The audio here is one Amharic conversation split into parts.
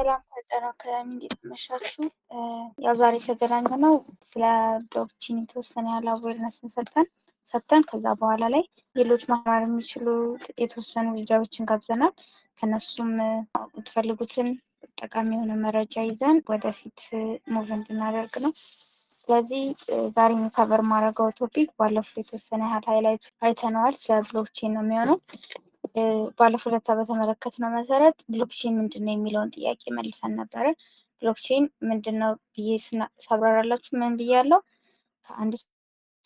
ሰላም ፈጠራ አካዳሚ፣ እንዴት አመሻችሁ? ያው ዛሬ የተገናኘነው ስለ blockchain የተወሰነ ያህል awareness ን ሰጥተን ከዛ በኋላ ላይ ሌሎች ማማር የሚችሉ የተወሰኑ leader ኦችን ጋብዘናል። ከነሱም የምትፈልጉትን ጠቃሚ የሆነ መረጃ ይዘን ወደፊት move እንድናደርግ ነው። ስለዚህ ዛሬ cover ማድረገው topic ባለፈው የተወሰነ ያህል highlight አይተነዋል። ስለ blockchain ነው የሚሆነው። ባለፈው ዕለት በተመለከትነው መሰረት blockchain ምንድን ነው የሚለውን ጥያቄ መልሰን ነበረ። Blockchain ምንድን ነው ብዬ ሳብራራላችሁ ምን ብያለሁ? ከአንድ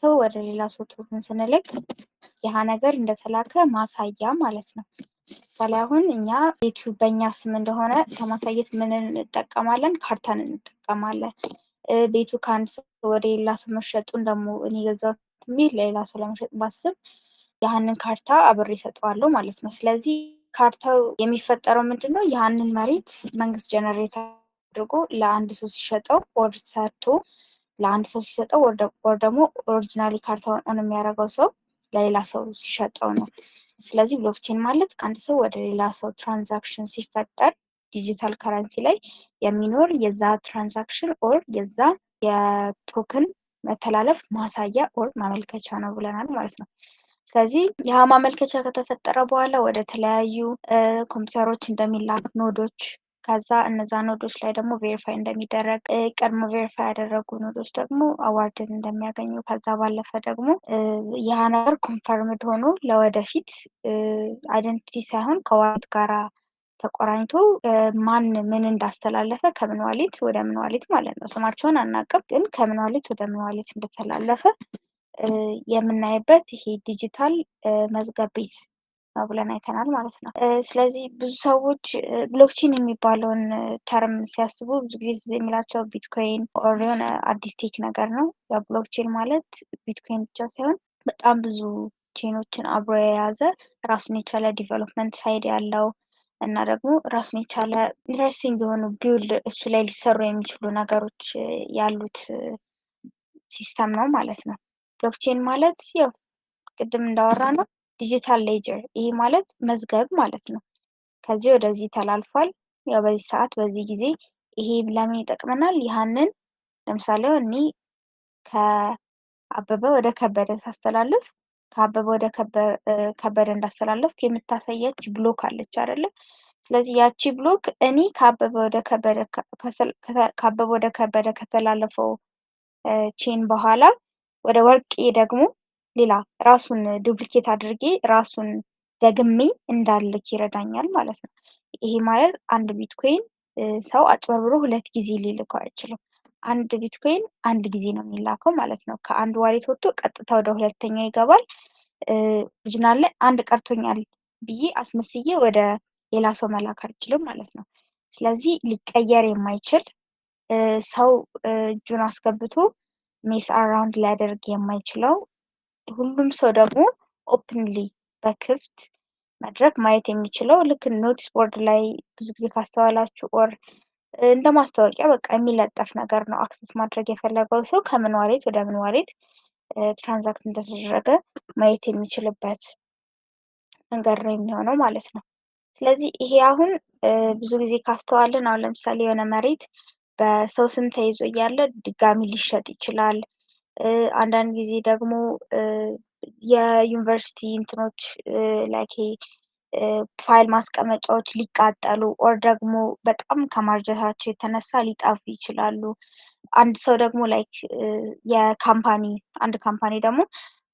ሰው ወደ ሌላ ሰው token ስንልክ ይህ ነገር እንደተላከ ማሳያ ማለት ነው። ምሳሌ አሁን እኛ ቤቱ በእኛ ስም እንደሆነ ለማሳየት ምን እንጠቀማለን? ካርታን እንጠቀማለን። ቤቱ ከአንድ ሰው ወደ ሌላ ሰው መሸጡን ደግሞ እኔ ገዛሁት የሚል ለሌላ ሰው ለመሸጥ ባስብ ያህንን ካርታ አብሬ እሰጠዋለሁ ማለት ነው። ስለዚህ ካርታው የሚፈጠረው ምንድን ነው? ያህንን መሬት መንግስት generate አድርጎ ለአንድ ሰው ሲሸጠው or ሰርቶ ለአንድ ሰው ሲሰጠው or ደግሞ originally ካርታውን own የሚያደርገው ሰው ለሌላ ሰው ሲሸጠው ነው። ስለዚህ blockchain ማለት ከአንድ ሰው ወደ ሌላ ሰው transaction ሲፈጠር digital currency ላይ የሚኖር የዛ transaction or የዛ የ token መተላለፍ ማሳያ or ማመልከቻ ነው ብለናል ማለት ነው። ስለዚህ ይህ ማመልከቻ ከተፈጠረ በኋላ ወደ ተለያዩ ኮምፒውተሮች እንደሚላክ node ኦች፣ ከዛ እነዛ node ኦች ላይ ደግሞ verify እንደሚደረግ፣ ቀድሞ verify ያደረጉ node ኦች ደግሞ award ን እንደሚያገኙ፣ ከዛ ባለፈ ደግሞ ይህ ነገር confirmed ሆኖ ለወደፊት identity ሳይሆን ከ wallet ጋራ ተቆራኝቶ ማን ምን እንዳስተላለፈ፣ ከምን wallet ወደ ምን wallet ማለት ነው። ስማቸውን አናውቅም፣ ግን ከምን wallet ወደ ምን wallet እንደተላለፈ የምናይበት ይሄ ዲጂታል መዝገብ ቤት ነው ብለን አይተናል ማለት ነው። ስለዚህ ብዙ ሰዎች blockchain የሚባለውን term ሲያስቡ ብዙ ጊዜ ትዝ የሚላቸው ቢትኮይን or የሆነ አዲስ tech ነገር ነው። ያው blockchain ማለት ቢትኮይን ብቻ ሳይሆን በጣም ብዙ chain ኦችን አብሮ የያዘ፣ ራሱን የቻለ development side ያለው እና ደግሞ ራሱን የቻለ interesting የሆኑ build እሱ ላይ ሊሰሩ የሚችሉ ነገሮች ያሉት system ነው ማለት ነው። Blockchain ማለት ያው ቅድም እንዳወራነው digital ledger፣ ይሄ ማለት መዝገብ ማለት ነው። ከዚህ ወደዚህ ተላልፏል። ያው በዚህ ሰዓት በዚህ ጊዜ። ይሄ ለምን ይጠቅመናል? ያህንን ለምሳሌ እኔ ከአበበ ወደ ከበደ ሳስተላልፍ ከአበበ ወደ ከበደ እንዳስተላለፍኩ የምታሳየች block አለች አይደለ? ስለዚህ ያቺ block እኔ ከአበበ ወደ ከበደ ከተላለፈው chain በኋላ ወደ ወርቄ ደግሞ ሌላ ራሱን duplicate አድርጌ ራሱን ደግሜ እንዳልክ ይረዳኛል ማለት ነው። ይሄ ማለት አንድ ቢትኮይን ሰው አጭበርብሮ ሁለት ጊዜ ሊልከው አይችልም። አንድ ቢትኮይን አንድ ጊዜ ነው የሚላከው ማለት ነው። ከአንድ wallet ወጥቶ ቀጥታ ወደ ሁለተኛው ይገባል። Original ላይ አንድ ቀርቶኛል ብዬ አስመስዬ ወደ ሌላ ሰው መላክ አልችልም ማለት ነው። ስለዚህ ሊቀየር የማይችል፣ ሰው እጁን አስገብቶ mess around ሊያደርግ የማይችለው፣ ሁሉም ሰው ደግሞ openly በክፍት መድረክ ማየት የሚችለው፣ ልክ notice board ላይ ብዙ ጊዜ ካስተዋላችሁ or እንደ ማስታወቂያ በቃ የሚለጠፍ ነገር ነው። Access ማድረግ የፈለገው ሰው ከምን wallet ወደ ምን wallet transact እንደተደረገ ማየት የሚችልበት መንገድ ነው የሚሆነው ማለት ነው። ስለዚህ ይሄ አሁን ብዙ ጊዜ ካስተዋልን አሁን ለምሳሌ የሆነ መሬት በሰው ስም ተይዞ እያለ ድጋሚ ሊሸጥ ይችላል። አንዳንድ ጊዜ ደግሞ የዩኒቨርሲቲ እንትኖች like ፋይል ማስቀመጫዎች ሊቃጠሉ or ደግሞ በጣም ከማርጀታቸው የተነሳ ሊጠፉ ይችላሉ። አንድ ሰው ደግሞ like የ company አንድ company ደግሞ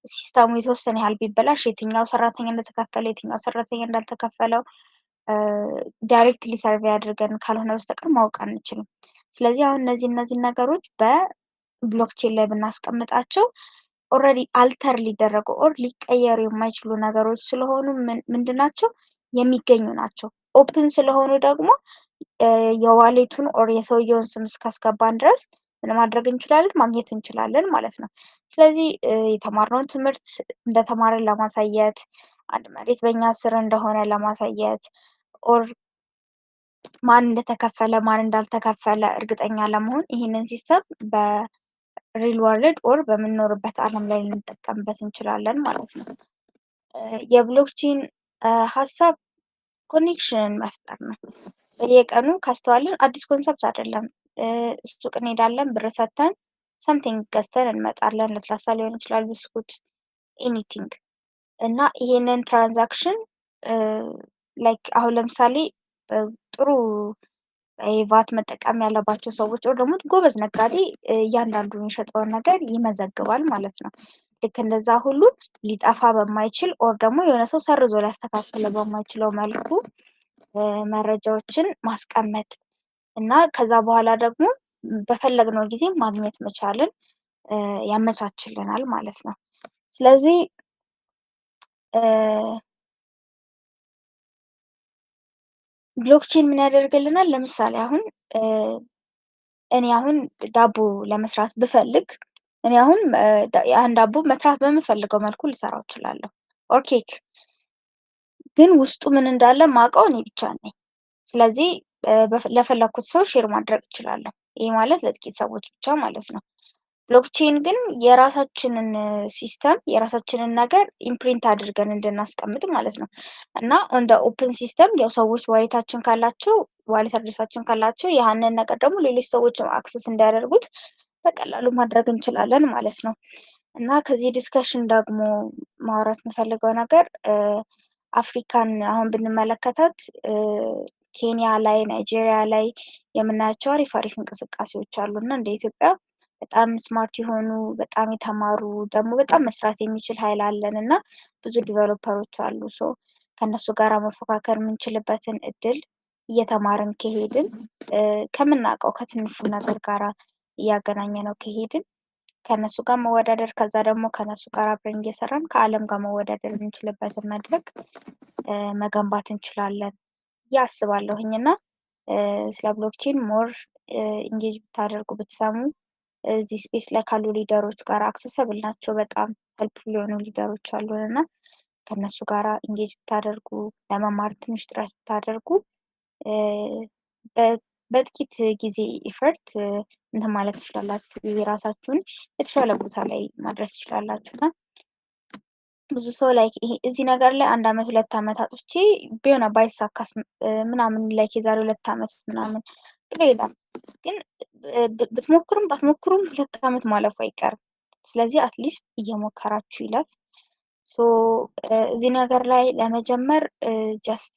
system ኡ የተወሰነ ያህል ቢበላሽ የትኛው ሰራተኛ እንደተከፈለ፣ የትኛው ሰራተኛ እንዳልተከፈለው directly survey አድርገን ካልሆነ በስተቀር ማወቅ አንችልም። ስለዚህ አሁን እነዚህን ነገሮች በ blockchain ላይ ብናስቀምጣቸው already alter ሊደረጉ or ሊቀየሩ የማይችሉ ነገሮች ስለሆኑ ምንድን ናቸው? የሚገኙ ናቸው። Open ስለሆኑ ደግሞ የ wallet ኡን or የሰውየውን ስም እስካስገባን ድረስ ምን ማድረግ እንችላለን? ማግኘት እንችላለን ማለት ነው። ስለዚህ የተማርነውን ትምህርት እንደተማርን ለማሳየት፣ አንድ መሬት በእኛ ስር እንደሆነ ለማሳየት or ማን እንደተከፈለ ማን እንዳልተከፈለ እርግጠኛ ለመሆን ይህንን system በ real world or በምንኖርበት ዓለም ላይ ልንጠቀምበት እንችላለን ማለት ነው። የ blockchain ሀሳብ connection ን መፍጠር ነው። በየቀኑ ካስተዋልን አዲስ concept አይደለም። ሱቅ እንሄዳለን፣ ብር ሰተን something ገዝተን እንመጣለን። ለስላሳ ሊሆን ይችላል፣ ብስኩት፣ anything። እና ይሄንን transaction like አሁን ለምሳሌ ጥሩ ቫት መጠቀም ያለባቸው ሰዎች ወይ ደግሞ ጎበዝ ነጋዴ እያንዳንዱን የሸጠውን ነገር ይመዘግባል ማለት ነው። ልክ እንደዛ ሁሉ ሊጠፋ በማይችል or ደግሞ የሆነ ሰው ሰርዞ ሊያስተካክለው በማይችለው መልኩ መረጃዎችን ማስቀመጥ እና ከዛ በኋላ ደግሞ በፈለግነው ጊዜ ማግኘት መቻልን ያመቻችልናል ማለት ነው። ስለዚህ blockchain ምን ያደርግልናል? ለምሳሌ አሁን እኔ አሁን ዳቦ ለመስራት ብፈልግ፣ እኔ አሁን ያን ዳቦ መስራት በምፈልገው መልኩ ልሰራው እችላለሁ። Or ኬክ፣ ግን ውስጡ ምን እንዳለ ማውቀው እኔ ብቻ ነኝ። ስለዚህ ለፈለኩት ሰው share ማድረግ እችላለሁ። ይህ ማለት ለጥቂት ሰዎች ብቻ ማለት ነው። Blockchain ግን የራሳችንን system፣ የራሳችንን ነገር imprint አድርገን እንድናስቀምጥ ማለት ነው። እና on open system ያው ሰዎች wallet ኣችን ካላቸው፣ wallet address ኣችን ካላቸው ያንን ነገር ደግሞ ሌሎች ሰዎችም access እንዲያደርጉት በቀላሉ ማድረግ እንችላለን ማለት ነው። እና ከዚህ discussion ደግሞ ማውራት የምፈልገው ነገር አፍሪካን አሁን ብንመለከታት ኬንያ ላይ፣ ናይጄሪያ ላይ የምናያቸው አሪፍ አሪፍ እንቅስቃሴዎች አሉ። እና እንደ ኢትዮጵያ በጣም smart የሆኑ፣ በጣም የተማሩ፣ ደግሞ በጣም መስራት የሚችል ኃይል አለን እና ብዙ developer ኦች አሉ። So ከእነሱ ጋር መፎካከር የምንችልበትን እድል እየተማርን ከሄድን፣ ከምናውቀው ከትንሹ ነገር ጋራ እያገናኘ ነው ከሄድን ከእነሱ ጋር መወዳደር፣ ከዛ ደግሞ ከእነሱ ጋር አብረን እየሰራን ከዓለም ጋር መወዳደር የምንችልበትን መድረክ መገንባት እንችላለን ብዬ አስባለሁኝ። እና ስለ blockchain more engage ብታደርጉ፣ ብትሰሙ፣ እዚህ space ላይ ካሉ leader ኦች ጋር accessible ናቸው። በጣም helpful የሆኑ leader ኦች አሉን እና ከእነሱ ጋር engage ብታደርጉ፣ ለመማር ትንሽ ጥረት ብታደርጉ በጥቂት ጊዜ effort እንትን ማለት ትችላላችሁ። የራሳችሁን የተሻለ ቦታ ላይ ማድረስ ትችላላችሁ። እና ብዙ ሰው like ይሄ እዚህ ነገር ላይ አንድ አመት 2 አመት አጥፍቼ ቢሆነ ባይሳካስ ምናምን like የዛሬ 2 አመት ምናምን ብሎ ይላል። ግን ብትሞክሩም ባትሞክሩም 2 አመት ማለፉ አይቀርም። ስለዚህ at least እየሞከራችሁ ይለፍ። So እዚህ ነገር ላይ ለመጀመር just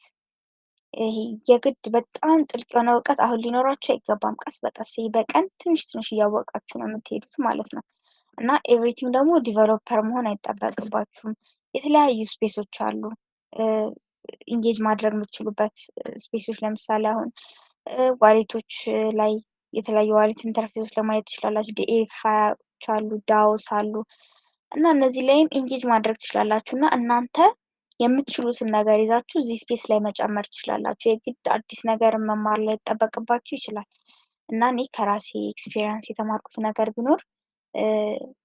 ይሄ የግድ በጣም ጥልቅ የሆነ እውቀት አሁን ሊኖራችሁ አይገባም። ቀስ በቀስ በቀን ትንሽ ትንሽ እያወቃችሁ ነው የምትሄዱት ማለት ነው። እና everything ደግሞ developer መሆን አይጠበቅባችሁም። የተለያዩ space ኦች አሉ engage ማድረግ የምትችሉበት space ኦች። ለምሳሌ አሁን wallet ኦች ላይ የተለያዩ wallet interface ኦች ለማየት ትችላላችሁ። DeFi ዎች አሉ፣ DAOs አሉ እና እነዚህ ላይም engage ማድረግ ትችላላችሁ። እና እናንተ የምትችሉትን ነገር ይዛችሁ እዚህ space ላይ መጨመር ትችላላችሁ። የግድ አዲስ ነገር መማር ላይ ይጠበቅባችሁ ይችላል። እና እኔ ከራሴ experience የተማርኩት ነገር ቢኖር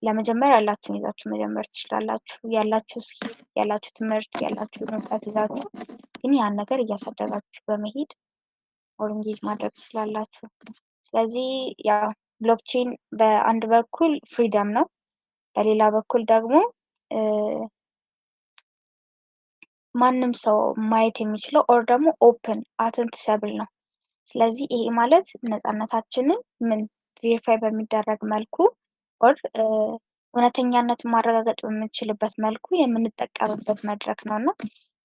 ለመጀመር ያላችሁን ይዛችሁ መጀመር ትችላላችሁ። ያላችሁ skill፣ ያላችሁ ትምህርት፣ ያላችሁን እውቀት ይዛችሁ ግን ያን ነገር እያሳደጋችሁ በመሄድ more engage ማድረግ ትችላላችሁ። ስለዚህ ያው blockchain በአንድ በኩል freedom ነው፣ በሌላ በኩል ደግሞ ማንም ሰው ማየት የሚችለው or ደግሞ open auditable ነው። ስለዚህ ይሄ ማለት ነፃነታችንን ምን verify በሚደረግ መልኩ or እውነተኛነትን ማረጋገጥ በምንችልበት መልኩ የምንጠቀምበት መድረክ ነው። እና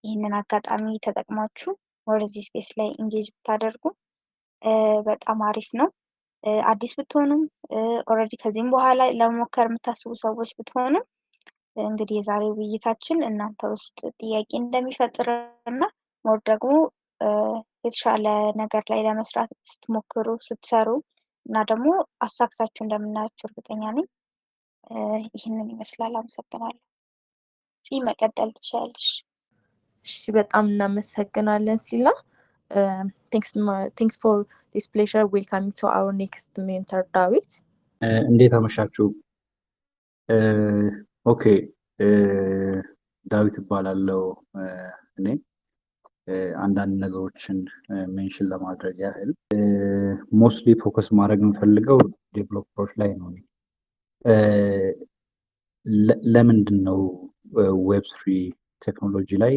ይህንን አጋጣሚ ተጠቅማችሁ ወደዚህ space ላይ engage ብታደርጉ በጣም አሪፍ ነው። አዲስ ብትሆኑም፣ already ከዚህም በኋላ ለመሞከር የምታስቡ ሰዎች ብትሆኑም እንግዲህ የዛሬው ውይይታችን እናንተ ውስጥ ጥያቄ እንደሚፈጥር እና more ደግሞ የተሻለ ነገር ላይ ለመስራት ስትሞክሩ፣ ስትሰሩ እና ደግሞ አሳክታችሁ እንደምናያችሁ እርግጠኛ ነኝ። ይህንን ይመስላል። አመሰግናለሁ። ፂ መቀጠል ትችላለሽ። እሺ፣ በጣም እናመሰግናለን ሲላ። Thanks for this pleasure welcoming to our next mentor ዳዊት። እንዴት አመሻችሁ? Okay፣ ዳዊት እባላለሁ። እኔ አንዳንድ ነገሮችን mention ለማድረግ ያህል mostly focus ማድረግ የምፈልገው developer ኦች ላይ ነው። ለምንድን ነው Web3 technology ላይ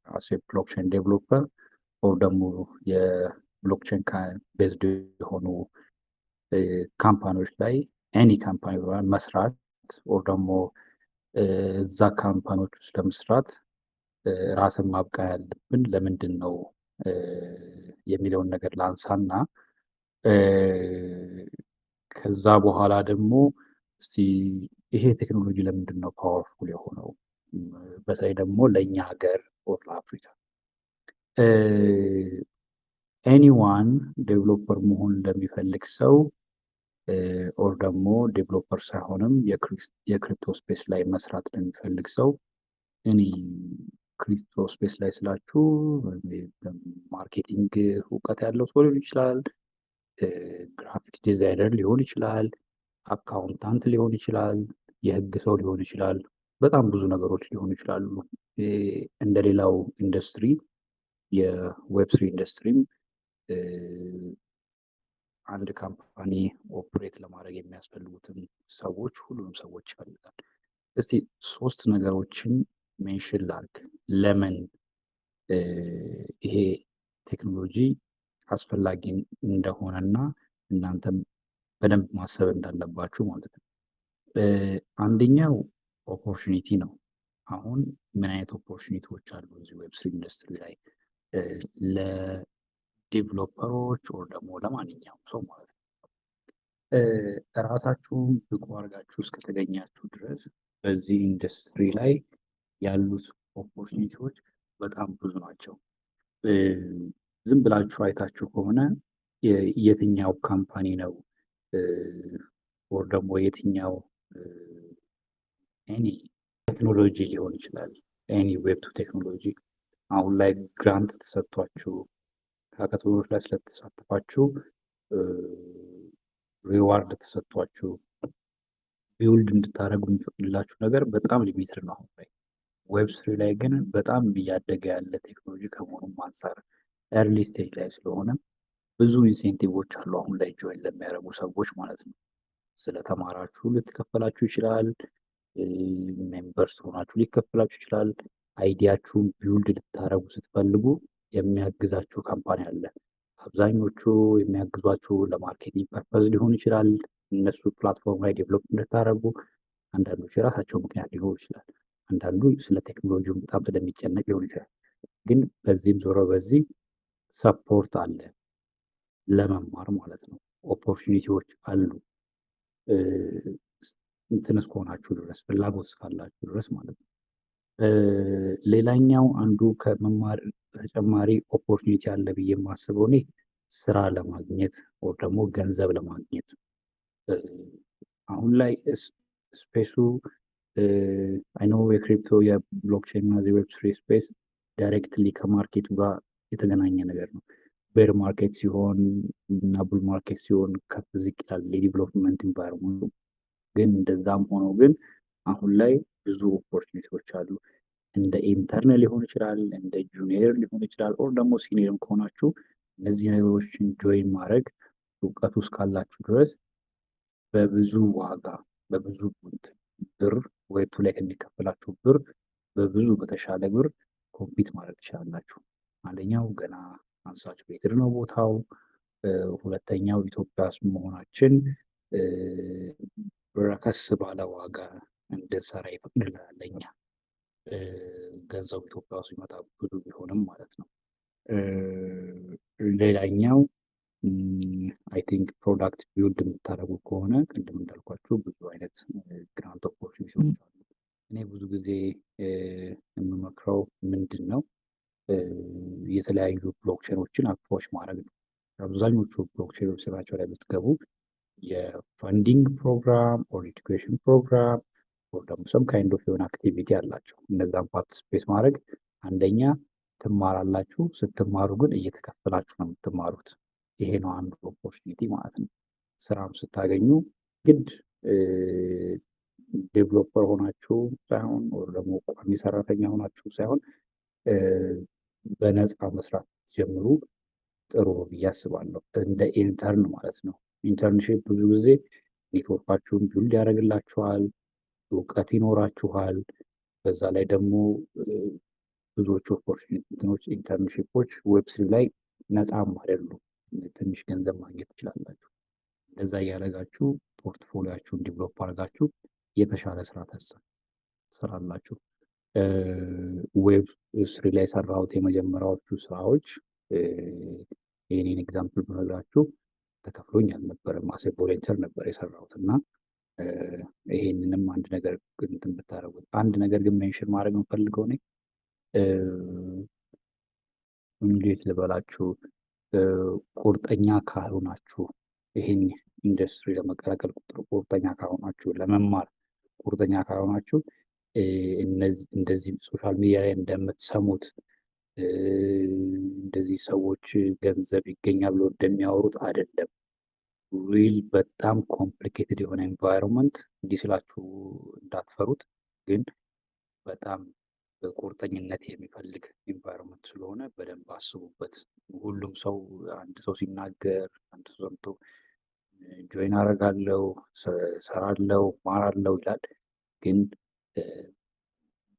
as a blockchain developer Or ደግሞ የ blockchain based የሆኑ company ዎች ላይ፣ any company መስራት or ደግሞ እዛ company ዎች ውስጥ ለመስራት ራስን ማብቃት ያለብን ለምንድን ነው የሚለውን ነገር ላንሳና ከዛ በኋላ ደግሞ እስቲ ይሄ ቴክኖሎጂ ለምንድን ነው powerful የሆነው፣ በተለይ ደግሞ ለእኛ ሀገር or ለአፍሪካ? Anyone developer መሆን እንደሚፈልግ ሰው or ደግሞ developer ሳይሆንም የ crypto space ላይ መስራት ለሚፈልግ ሰው፣ እኔ crypto space ላይ ስላችሁ marketing እውቀት ያለው ሰው ሊሆን ይችላል፣ graphic designer ሊሆን ይችላል፣ accountant ሊሆን ይችላል፣ የህግ ሰው ሊሆን ይችላል። በጣም ብዙ ነገሮች ሊሆኑ ይችላሉ። እንደ ሌላው ኢንዱስትሪ የ Web3 ኢንዱስትሪም አንድ company operate ለማድረግ የሚያስፈልጉትን ሰዎች፣ ሁሉንም ሰዎች ይፈልጋል። እስቲ ሶስት ነገሮችን mention ላድርግ ለምን ይሄ ቴክኖሎጂ አስፈላጊ እንደሆነና እናንተም በደንብ ማሰብ እንዳለባችሁ ማለት ነው። አንደኛው opportunity ነው። አሁን ምን አይነት opportunity ዎች አሉ እዚህ Web3 ኢንዱስትሪ ላይ ለ developer ኦች or ደግሞ ለማንኛውም ሰው ማለት ነው? ራሳችሁን ብቁ አድርጋችሁ እስከተገኛችሁ ድረስ በዚህ ኢንዱስትሪ ላይ ያሉት opportunity ዎች በጣም ብዙ ናቸው። ዝም ብላችሁ አይታችሁ ከሆነ የትኛው company ነው or ደግሞ የትኛው any ቴክኖሎጂ ሊሆን ይችላል፣ any Web2 ቴክኖሎጂ አሁን ላይ grant ተሰጥቷችሁ፣ hackathon ኦች ላይ ስለተሳተፋችሁ reward ተሰጥቷችሁ build እንድታደርጉ የሚፈቅድላችሁ ነገር በጣም limited ነው አሁን ላይ። Web3 ላይ ግን በጣም እያደገ ያለ ቴክኖሎጂ ከመሆኑም አንጻር፣ early stage ላይ ስለሆነ ብዙ incentive ኦች አሉ አሁን ላይ join ለሚያደርጉ ሰዎች ማለት ነው። ስለተማራችሁ ልትከፈላችሁ ይችላል። Members ሆናችሁ ሊከፈላችሁ ይችላል። Idea ችሁን build ልታደርጉ ስትፈልጉ የሚያግዛችሁ company አለ። አብዛኞቹ የሚያግዟችሁ ለ marketing purpose ሊሆን ይችላል። እነሱ platform ላይ develop እንድታደርጉ፣ አንዳንዶቹ የራሳቸው ምክንያት ሊሆን ይችላል። አንዳንዱ ስለ ቴክኖሎጂው በጣም ስለሚጨነቅ ሊሆን ይችላል። ግን በዚህም ዞሮ በዚህ support አለ ለመማር ማለት ነው። Opportunity ዎች አሉ እንትን እስከሆናችሁ ድረስ፣ ፍላጎት እስካላችሁ ድረስ ማለት ነው። ሌላኛው አንዱ ከመማር በተጨማሪ opportunity አለ ብዬ የማስበው እኔ ስራ ለማግኘት or ደግሞ ገንዘብ ለማግኘት። አሁን ላይ space ኡ፣ I know የ crypto፣ የ blockchain እና Web3 space directly ከ market ኡ ጋር የተገናኘ ነገር ነው። Bear market ሲሆን እና bull market ሲሆን ከፍ ዝቅ ይላል የ development environment ኡ። ግን እንደዛም ሆኖ ግን አሁን ላይ ብዙ opportunity ዎች አሉ። እንደ intern ሊሆን ይችላል፣ እንደ junior ሊሆን ይችላል፣ or ደግሞ senior ም ከሆናችሁ እነዚህ ነገሮችን join ማድረግ እውቀቱ እስካላችሁ ድረስ በብዙ ዋጋ፣ በብዙ ብር፣ Web2 ላይ ከሚከፈላችሁ ብር በብዙ በተሻለ ብር compete ማድረግ ትችላላችሁ። አንደኛው ገና unsaturated ነው ቦታው። ሁለተኛው ኢትዮጵያ ውስጥ መሆናችን ረከስ ባለ ዋጋ እንድንሰራ ይፈቅድልናል ለእኛ፣ ገንዘቡ ኢትዮጵያ ውስጥ ይመጣ ብዙ ቢሆንም ማለት ነው። ሌላኛው I think product build የምታደርጉ ከሆነ ቅድም እንዳልኳችሁ ብዙ አይነት grant opportunity ዎች አሉ። እኔ ብዙ ጊዜ የምመክረው ምንድን ነው፣ የተለያዩ blockchain ኦችን approach ማድረግ ነው። አብዛኞቹ blockchain ኦች ስራቸው ላይ ብትገቡ የ funding program or education program or ደግሞ some kind of የሆነ activity አላቸው። እነዛን participate ማድረግ አንደኛ ትማራላችሁ። ስትማሩ ግን እየተከፈላችሁ ነው የምትማሩት። ይሄ ነው አንዱ opportunity ማለት ነው። ስራም ስታገኙ ግድ developer ሆናችሁ ሳይሆን or ደግሞ ቋሚ ሰራተኛ ሆናችሁ ሳይሆን በነፃ መስራት ጀምሩ ጥሩ ብዬ አስባለሁ። እንደ intern ማለት ነው። Internship ብዙ ጊዜ network ኣችሁን build ያደርግላችኋል፣ እውቀት ይኖራችኋል። በዛ ላይ ደግሞ ብዙዎቹ opportunity ዎች፣ internship ኦች Web3 ላይ ነፃም አይደሉም። ትንሽ ገንዘብ ማግኘት ትችላላችሁ። እንደዛ እያደረጋችሁ portfolio ኣችሁን develop አድርጋችሁ የተሻለ ስራ ትሰራላችሁ። Web3 ላይ የሰራሁት የመጀመሪያዎቹ ስራዎች፣ የኔን example ብነግራችሁ፣ ተከፍሎኝ አልነበረም። As a volunteer ነበር የሰራሁት። እና ይሄንንም አንድ ነገር እንትን ብታደርጉት። አንድ ነገር ግን mention ማድረግ የምፈልገው እኔ፣ እንዴት ልበላችሁ፣ ቁርጠኛ ካልሆናችሁ፣ ይሄን ኢንዱስትሪ ለመቀላቀል ቁርጠኛ ካልሆናችሁ፣ ለመማር ቁርጠኛ ካልሆናችሁ፣ እንደዚህ social media ላይ እንደምትሰሙት፣ እንደዚህ ሰዎች ገንዘብ ይገኛል ብሎ እንደሚያወሩት አይደለም። Real በጣም complicated የሆነ environment። እንዲህ ስላችሁ እንዳትፈሩት፣ ግን በጣም ቁርጠኝነት የሚፈልግ environment ስለሆነ በደንብ አስቡበት። ሁሉም ሰው፣ አንድ ሰው ሲናገር አንድ ሰው ሰምቶ join አደርጋለሁ፣ ሰራለው፣ ማራለው ይላል። ግን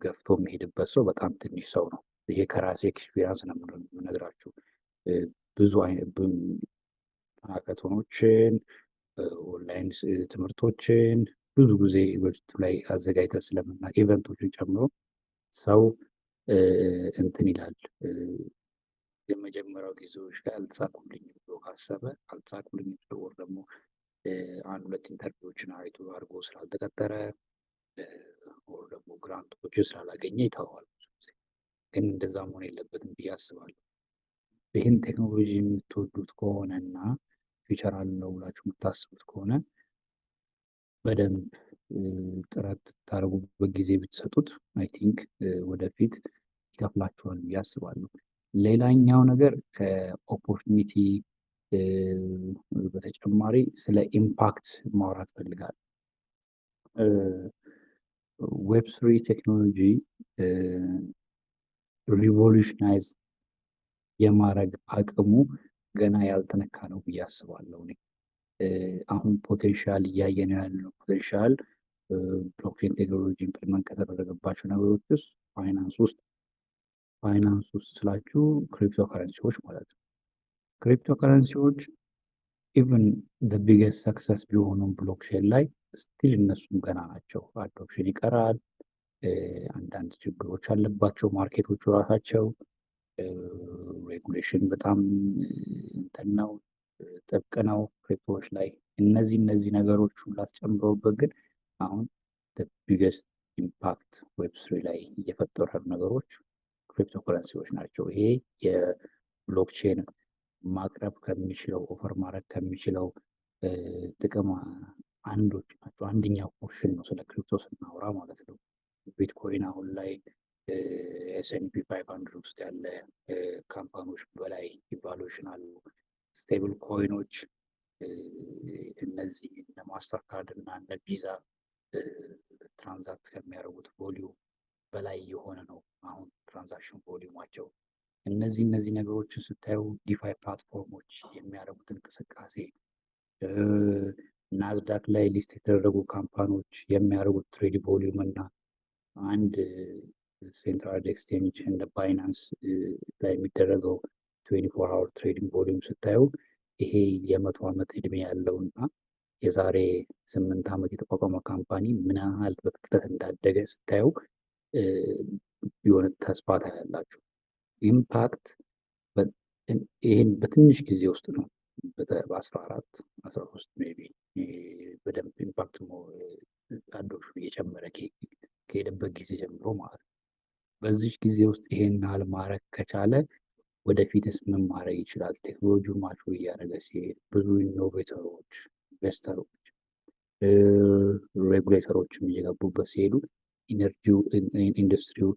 ገፍቶ የሚሄድበት ሰው በጣም ትንሽ ሰው ነው። ይሄ ከራሴ experience ነው የምነግራችሁ። ብዙ hackathon ኦችን፣ ኦንላይን ትምህርቶችን ብዙ ጊዜ website ኡ ላይ አዘጋጅተን ስለምናውቅ፣ event ኦችን ጨምሮ፣ ሰው እንትን ይላል። የመጀመሪያው ጊዜዎች ላይ አልተሳኩልኝም ብሎ ካሰበ፣ አልተሳኩልኝም ብሎ ወር ደግሞ አንድ ሁለት interview ዎችን አይቶ አድርጎ ስላልተቀጠረ or ደግሞ grant ኦችን ስላላገኘ ይተዋል። ግን እንደዛ መሆን የለበትም ብዬ አስባለሁ። ይህን ቴክኖሎጂ የምትወዱት ከሆነ እና future አለው ብላችሁ የምታስቡት ከሆነ በደንብ ጥረት ታደርጉበት ጊዜ ብትሰጡት I think ወደፊት ይከፍላችኋል ብዬ አስባለሁ። ሌላኛው ነገር ከ opportunity በተጨማሪ ስለ impact ማውራት ፈልጋለሁ። Web3 technology revolutionize የማድረግ አቅሙ ገና ያልተነካ ነው ብዬ አስባለሁ። እኔ አሁን potential እያየነው ያለው potential blockchain technology implement ከተደረገባቸው ነገሮች ውስጥ ፋይናንስ ውስጥ፣ ፋይናንስ ውስጥ ስላችሁ ክሪፕቶ ከረንሲዎች ማለት ነው። Cryptocurrency ዎች even biggest success ቢሆኑም blockchain ላይ still እነሱም ገና ናቸው። Adoption ይቀራል። አንዳንድ ችግሮች አለባቸው market ኦቹ ራሳቸው። Regulation በጣም እንትን ነው፣ ጥብቅ ነው crypto ዎች ላይ። እነዚህ ነገሮች ሁላ ተጨምረውበት ግን አሁን biggest impact Web3 ላይ እየፈጠሩ ያሉ ነገሮች ክሪፕቶ ከረንሲዎች ናቸው። ይሄ የ blockchain ማቅረብ ከሚችለው፣ offer ማድረግ ከሚችለው ጥቅም አንዶች ናቸው። አንደኛው portion ነው ስለ crypto ስናወራ ማለት ነው። ቢትኮይን አሁን ላይ S&P 500 ውስጥ ያለ company ዎች በላይ valuation አሉ። Stable coin ኦች እነዚህ እነ ማስተርካርድ እና እነ ቪዛ transact ከሚያደርጉት volume በላይ የሆነ ነው አሁን transaction volume ኣቸው። እነዚህ ነገሮችን ስታዩ፣ DeFi platform ኦች የሚያደርጉት እንቅስቃሴ፣ ናዝዳክ ላይ list የተደረጉ company ዎች የሚያደርጉት trade volume እና አንድ central exchange እንደ ባይናንስ ላይ የሚደረገው 24 hour trading volume ስታዩ፣ ይሄ የ100 ዓመት ዕድሜ ያለው እና የዛሬ 8 ዓመት የተቋቋመ company ምን ያህል በፍጥነት እንዳደገ ስታዩ የሆነ ተስፋ ታያላችሁ። Impact ይህን በትንሽ ጊዜ ውስጥ ነው፣ በ14 13 maybe በደንብ impact adoption ኡ እየጨመረ ከሄደበት ጊዜ ጀምሮ ማለት ነው። በዚች ጊዜ ውስጥ ይሄን ያህል ማድረግ ከቻለ ወደፊትስ ምን ማድረግ ይችላል? ቴክኖሎጂው mature እያደረገ ሲሄድ፣ ብዙ innovator ኦች፣ investor ኦች፣ regulator ኦችም እየገቡበት ሲሄዱ፣ energy ው industry ው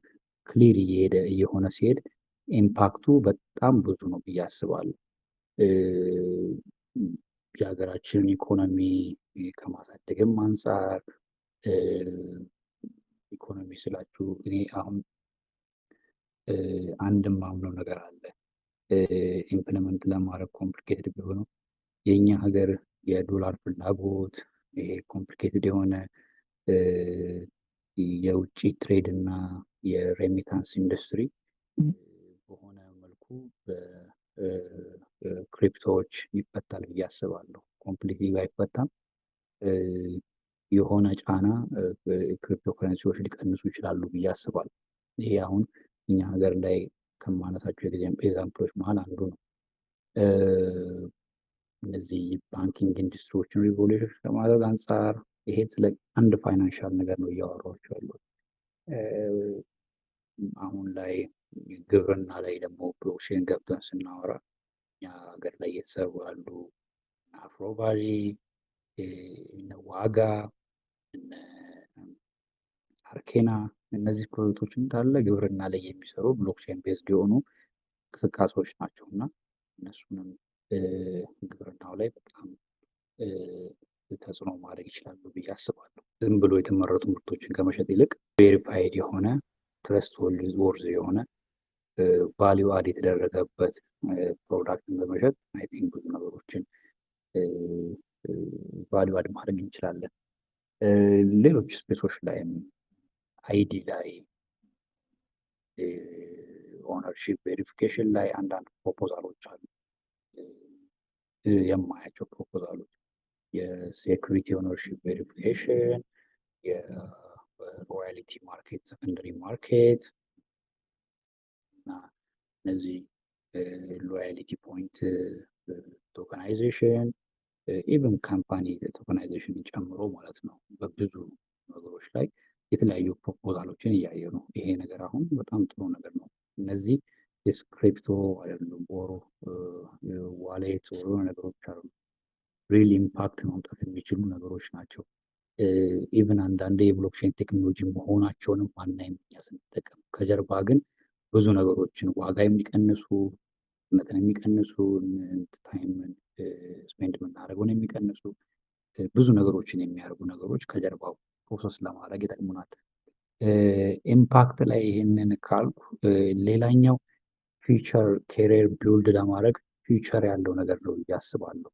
clear እየሄደ እየሆነ ሲሄድ impact ኡ በጣም ብዙ ነው ብዬ አስባለሁ። የሀገራችንን ኢኮኖሚ ከማሳደግም አንጻር፣ ኢኮኖሚ ስላችሁ እኔ አሁን አንድ የማምነው ነገር አለ። Implement ለማድረግ complicated ቢሆነው የእኛ ሀገር የዶላር ፍላጎት፣ ይሄ complicated የሆነ የውጭ trade እና የ remittance industry በሆነ መልኩ በ crypto ዎች ይፈታል ብዬ አስባለሁ። Completely ባይፈታም የሆነ ጫና ክሪፕቶ ከረንሲዎች ሊቀንሱ ይችላሉ ብዬ አስባለሁ። ይሄ አሁን እኛ ሀገር ላይ ከማነሳቸው example ኦች መሀል አንዱ ነው። እነዚህ banking industry ዎችን revolution ከማድረግ አንጻር ይሄ ስለ አንድ financial ነገር ነው እያወራኋቸው ያሉት። አሁን ላይ ግብርና ላይ ደግሞ blockchain ገብተን ስናወራ እኛ ሀገር ላይ እየተሰሩ ያሉ አፍሮቫሊ፣ እነ ዋጋ፣ እነ አርኬና፣ እነዚህ ፕሮጀክቶች እንዳለ ግብርና ላይ የሚሰሩ blockchain based የሆኑ እንቅስቃሴዎች ናቸው እና እነሱንም ግብርናው ላይ በጣም ተጽዕኖ ማድረግ ይችላሉ ብዬ አስባለሁ። ዝም ብሎ የተመረጡ ምርቶችን ከመሸጥ ይልቅ verified የሆነ፣ trustworthy የሆነ፣ value add የተደረገበት product ን በመሸጥ I think ብዙ ነገሮችን value add ማድረግ እንችላለን። ሌሎች space ኦች ላይም ID ላይ፣ ownership verification ላይ አንዳንድ proposal ኦች አሉ። የማያቸው proposal ኦች የ security ownership verification፣ የ royalty market፣ secondary market እና እነዚህ loyalty point tokenization፣ even company tokenization ን ጨምሮ ማለት ነው። በብዙ ነገሮች ላይ የተለያዩ proposal ኦችን እያየ ነው። ይሄ ነገር አሁን በጣም ጥሩ ነገር ነው። እነዚህ የ crypto አይደሉም፣ or wallet or ነገሮች አሉ። Real impact ማምጣት የሚችሉ ነገሮች ናቸው። Even አንዳንዴ የ blockchain ቴክኖሎጂ መሆናቸውንም አናይም እኛ ስንጠቀም። ከጀርባ ግን ብዙ ነገሮችን፣ ዋጋ የሚቀንሱ፣ ፍጥነትን የሚቀንሱ፣ time spend የምናደርገውን የሚቀንሱ፣ ብዙ ነገሮችን የሚያደርጉ ነገሮች ከጀርባው process ለማድረግ ይጠቅሙናል። Impact ላይ ይህንን ካልኩ ሌላኛው future career build ለማድረግ future ያለው ነገር ነው ብዬ አስባለሁ።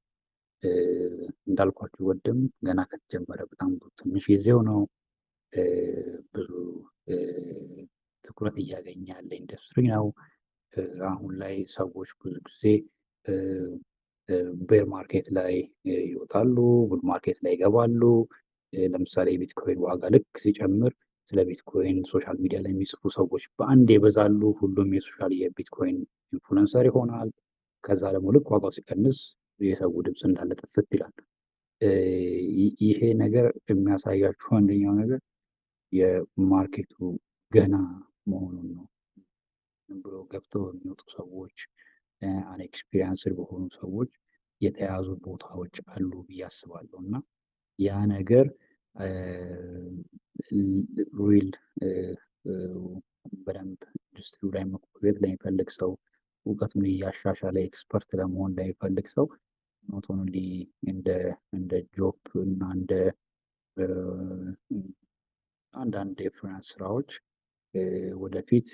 እንዳልኳችሁ ወድም ገና ከተጀመረ በጣም ትንሽ ጊዜው ነው። ብዙ ትኩረት እያገኘ ያለ ኢንዱስትሪ ነው። አሁን ላይ ሰዎች ብዙ ጊዜ bear market ላይ ይወጣሉ፣ bull market ላይ ይገባሉ። ለምሳሌ የቢትኮይን ዋጋ ልክ ሲጨምር ስለ ቢትኮይን social media ላይ የሚጽፉ ሰዎች በአንድ ይበዛሉ። ሁሉም የ social የቢትኮይን influencer ይሆናል። ከዛ ደግሞ ልክ ዋጋው ሲቀንስ የሰው ድምፅ እንዳለ ጥፍት ይላል። ይሄ ነገር የሚያሳያችሁ አንደኛው ነገር የ market ኡ ገና መሆኑን ነው። ዝም ብሎ ገብተው የሚወጡ ሰዎች፣ unexperienced በሆኑ ሰዎች የተያዙ ቦታዎች አሉ ብዬ አስባለሁ እና ያ ነገር real በደንብ ኢንዱስትሪው ላይ መቆየት ለሚፈልግ ሰው፣ እውቀቱን እያሻሻለ expert ለመሆን ለሚፈልግ ሰው፣ not only እንደ job እና እንደ አንዳንድ የ freelance ስራዎች ወደፊት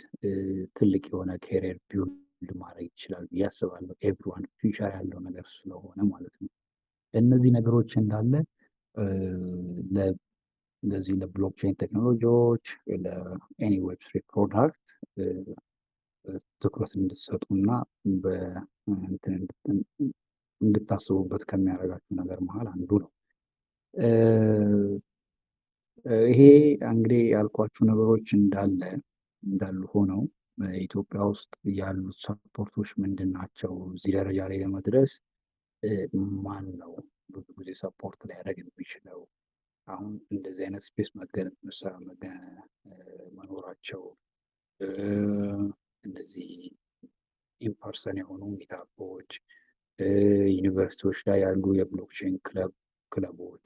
ትልቅ የሆነ career build ማድረግ ይችላል ብዬ አስባለሁ። Everyone future ያለው ነገር ስለሆነ ማለት ነው። እነዚህ ነገሮች እንዳለ ለዚህ ለ blockchain ቴክኖሎጂዎች፣ ለ any Web3 product ትኩረት እንድትሰጡ እና እንድታስቡበት ከሚያደርጋችሁ ነገር መሀል አንዱ ነው። ይሄ እንግዲህ ያልኳችሁ ነገሮች እንዳለ እንዳሉ ሆነው ኢትዮጵያ ውስጥ ያሉት support ኦች ምንድን ናቸው? እዚህ ደረጃ ላይ ለመድረስ ማን ነው ብዙ ጊዜ support ሊያደርግ የሚችለው? አሁን እንደዚህ አይነት space መኖራቸው፣ እነዚህ in person የሆኑ meetup ኦች፣ ዩኒቨርሲቲዎች ላይ ያሉ የ blockchain ክለቦች፣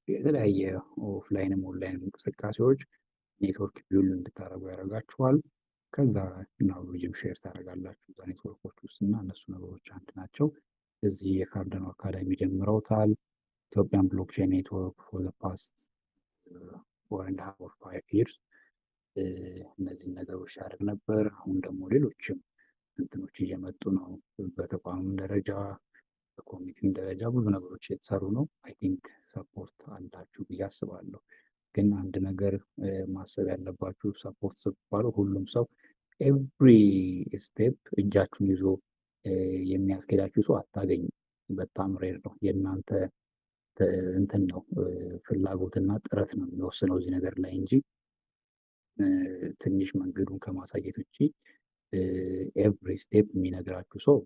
የተለያየ offline ም online እንቅስቃሴዎች network build እንድታደርጉ ያደርጋችኋል። ከዛ knowledge ም share ታደርጋላችሁ እዛ ኔትወርኮች ውስጥ እና እነሱ ነገሮች አንድ ናቸው። እዚህ የ Cardano Academy ጀምረውታል። Ethiopian Blockchain Network for the past 4.5 or 5 years እነዚህን ነገሮች ሲያደርግ ነበር። አሁን ደግሞ ሌሎችም እንትኖች እየመጡ ነው። በተቋምም ደረጃ በኮሚቴም ደረጃ ብዙ ነገሮች እየተሰሩ ነው። I think support አላችሁ ብዬ አስባለሁ። ግን ግን አንድ ነገር ማሰብ ያለባችሁ፣ support ስትባሉ ሁሉም ሰው every step እጃችሁን ይዞ የሚያስኬዳችሁ ሰው አታገኙም። በጣም rare ነው። የእናንተ እንትን ነው፣ ፍላጎትና ጥረት ነው የሚወስነው እዚህ ነገር ላይ እንጂ ትንሽ መንገዱን ከማሳየት ውጭ every step የሚነግራችሁ ሰው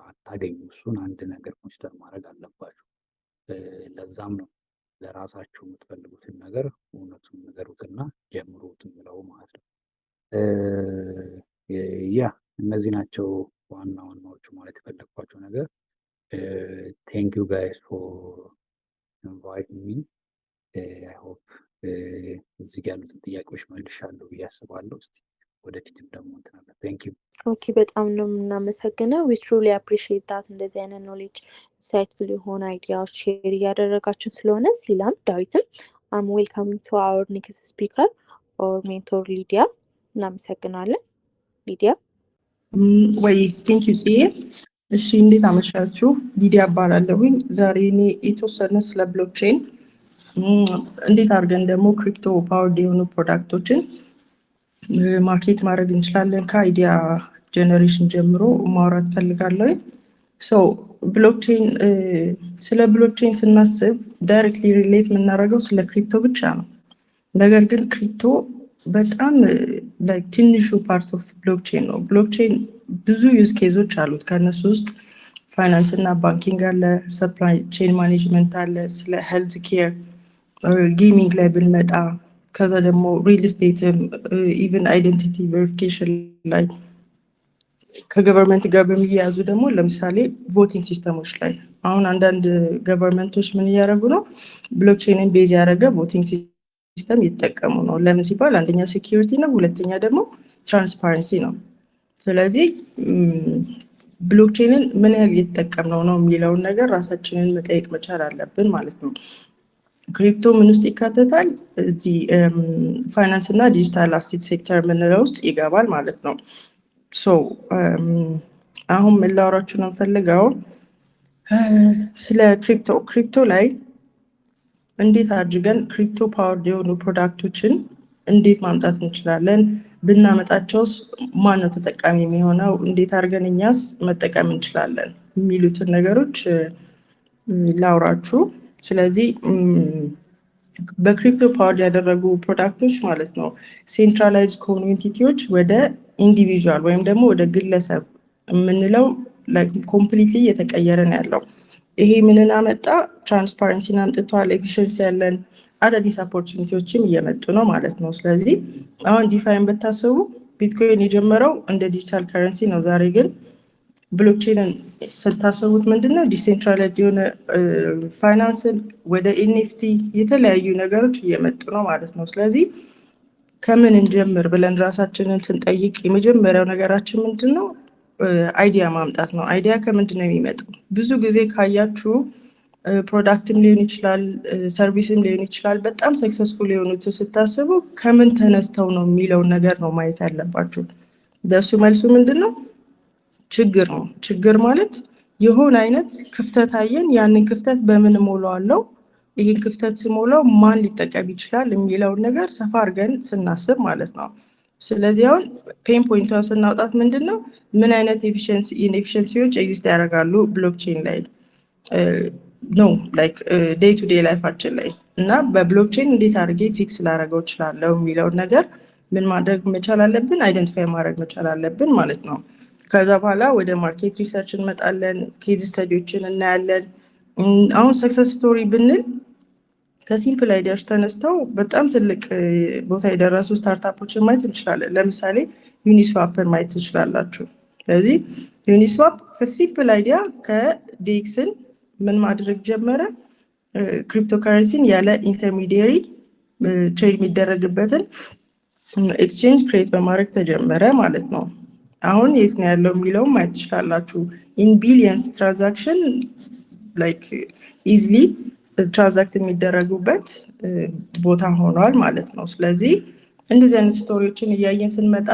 አታገኙም። እሱን አንድ ነገር consider ማድረግ አለባችሁ። ለዛም ነው ለራሳችሁ የምትፈልጉትን ነገር እውነቱን ንገሩትና ጀምሩት የምለው ማለት ነው። Yeah፣ እነዚህ ናቸው ዋና ዋናዎቹ ማለት የፈለግኳቸው ነገር። Thank you guys for invite me. I hope እዚህ ጋር ያሉትን ጥያቄዎች መልሻለሁ ብዬ አስባለሁ። እስቲ ወደፊትም ደግሞ እንትን አለ። Thank you. Okay፣ በጣም ነው የምናመሰግነው። We truly appreciate that እንደዚህ አይነት knowledge፣ insightful የሆነ idea ዎች share እያደረጋችሁን ስለሆነ። ሲላም ዳዊትም፣ I'm welcoming to our next speaker or mentor ሊዲያ። እናመሰግናለን ሊዲያ። ወይ thank you ጽዬ። እሺ፣ እንዴት አመሻችሁ? ሊዲያ እባላለሁኝ። ዛሬ እኔ የተወሰነ ስለ blockchain፣ እንዴት አድርገን ደግሞ crypto powered የሆኑ product ኦችን market ማድረግ እንችላለን ከ idea generation ጀምሮ ማውራት ፈልጋለሁ። So blockchain፣ ስለ blockchain ስናስብ directly relate የምናደርገው ስለ crypto ብቻ ነው። ነገር ግን crypto በጣም ትንሹ part of blockchain ነው። Blockchain ብዙ use case ኦች አሉት። ከእነሱ ውስጥ ፋይናንስ እና banking አለ፣ supply chain management አለ፣ ስለ health care፣ gaming ላይ ብንመጣ፣ ከዛ ደግሞ real estate ም፣ even identity verification ላይ፣ ከ government ጋር በሚያያዙ ደግሞ ለምሳሌ voting system ኦች ላይ አሁን አንዳንድ government ኦች ምን እያደረጉ ነው? Blockchain ን base ያደረገ voting system እየተጠቀሙ ነው። ለምን ሲባል አንደኛ security ነው፣ ሁለተኛ ደግሞ transparency ነው። ስለዚህ blockchain ን ምን ያህል እየተጠቀምነው ነው የሚለውን ነገር ራሳችንን መጠየቅ መቻል አለብን ማለት ነው። Crypto ምን ውስጥ ይካተታል? እዚህ ፋይናንስ እና digital asset sector የምንለው ውስጥ ይገባል ማለት ነው። So አሁን ምን ላወራችሁ ነው የምፈልገው ስለ crypto። Crypto ላይ እንዴት አድርገን crypto powered የሆኑ product ኦችን እንዴት ማምጣት እንችላለን? ብናመጣቸውስ ማን ነው ተጠቃሚ የሚሆነው? እንዴት አድርገን እኛስ መጠቀም እንችላለን? የሚሉትን ነገሮች ላውራችሁ። ስለዚህ በ crypto powered ያደረጉ product ኦች ማለት ነው centralized ከሆኑ entity ዎች ወደ individual ወይም ደግሞ ወደ ግለሰብ የምንለው completely እየተቀየረ ነው ያለው። ይሄ ምንን አመጣ? Transparency ን አምጥቷል። Efficiency ያለን አዳዲስ opportunity ዎችም እየመጡ ነው ማለት ነው። ስለዚህ አሁን DeFi ን ብታስቡ ቢትኮይን የጀመረው እንደ digital currency ነው። ዛሬ ግን blockchain ን ስታስቡት ምንድነው decentralized የሆነ ፋይናንስን ወደ NFT የተለያዩ ነገሮች እየመጡ ነው ማለት ነው። ስለዚህ ከምን እንጀምር ብለን ራሳችንን ስንጠይቅ የመጀመሪያው ነገራችን ምንድን ነው? Idea ማምጣት ነው። Idea ከምንድን ነው የሚመጣው? ብዙ ጊዜ ካያችሁ product ም ሊሆን ይችላል፣ service ም ሊሆን ይችላል። በጣም successful የሆኑት ስታስቡ ከምን ተነስተው ነው የሚለውን ነገር ነው ማየት ያለባችሁ። በእሱ መልሱ ምንድን ነው? ችግር ነው። ችግር ማለት የሆነ አይነት ክፍተት አየን፣ ያንን ክፍተት በምን እሞላዋለሁ፣ ይህን ክፍተት ስሞላው ማን ሊጠቀም ይችላል የሚለውን ነገር ሰፋ አድርገን ስናስብ ማለት ነው። ስለዚህ አሁን pain point ኧን ስናውጣት ምንድን ነው፣ ምን አይነት inefficiency ዎች exist ያደርጋሉ blockchain ላይ ነው like day to day life ኣችን ላይ እና በ blockchain እንዴት አድርጌ fix ላደርገው እችላለሁ የሚለውን ነገር ምን ማድረግ መቻል አለብን፣ identify ማድረግ መቻል አለብን ማለት ነው። ከዛ በኋላ ወደ market research እንመጣለን፣ case study ዎችን እናያለን። አሁን success story ብንል ከ simple idea ዎች ተነስተው በጣም ትልቅ ቦታ የደረሱ startup ኦችን ማየት እንችላለን። ለምሳሌ Uniswap ን ማየት ትችላላችሁ። ስለዚህ Uniswap ከ simple idea ከ DEX ን ምን ማድረግ ጀመረ? ክሪፕቶከረንሲን ያለ intermediary trade የሚደረግበትን exchange create በማድረግ ተጀመረ ማለት ነው። አሁን የት ነው ያለው የሚለውም ማየት ትችላላችሁ። In billions transaction like easily transact የሚደረጉበት ቦታ ሆኗል ማለት ነው። ስለዚህ እንደዚህ አይነት story ዎችን እያየን ስንመጣ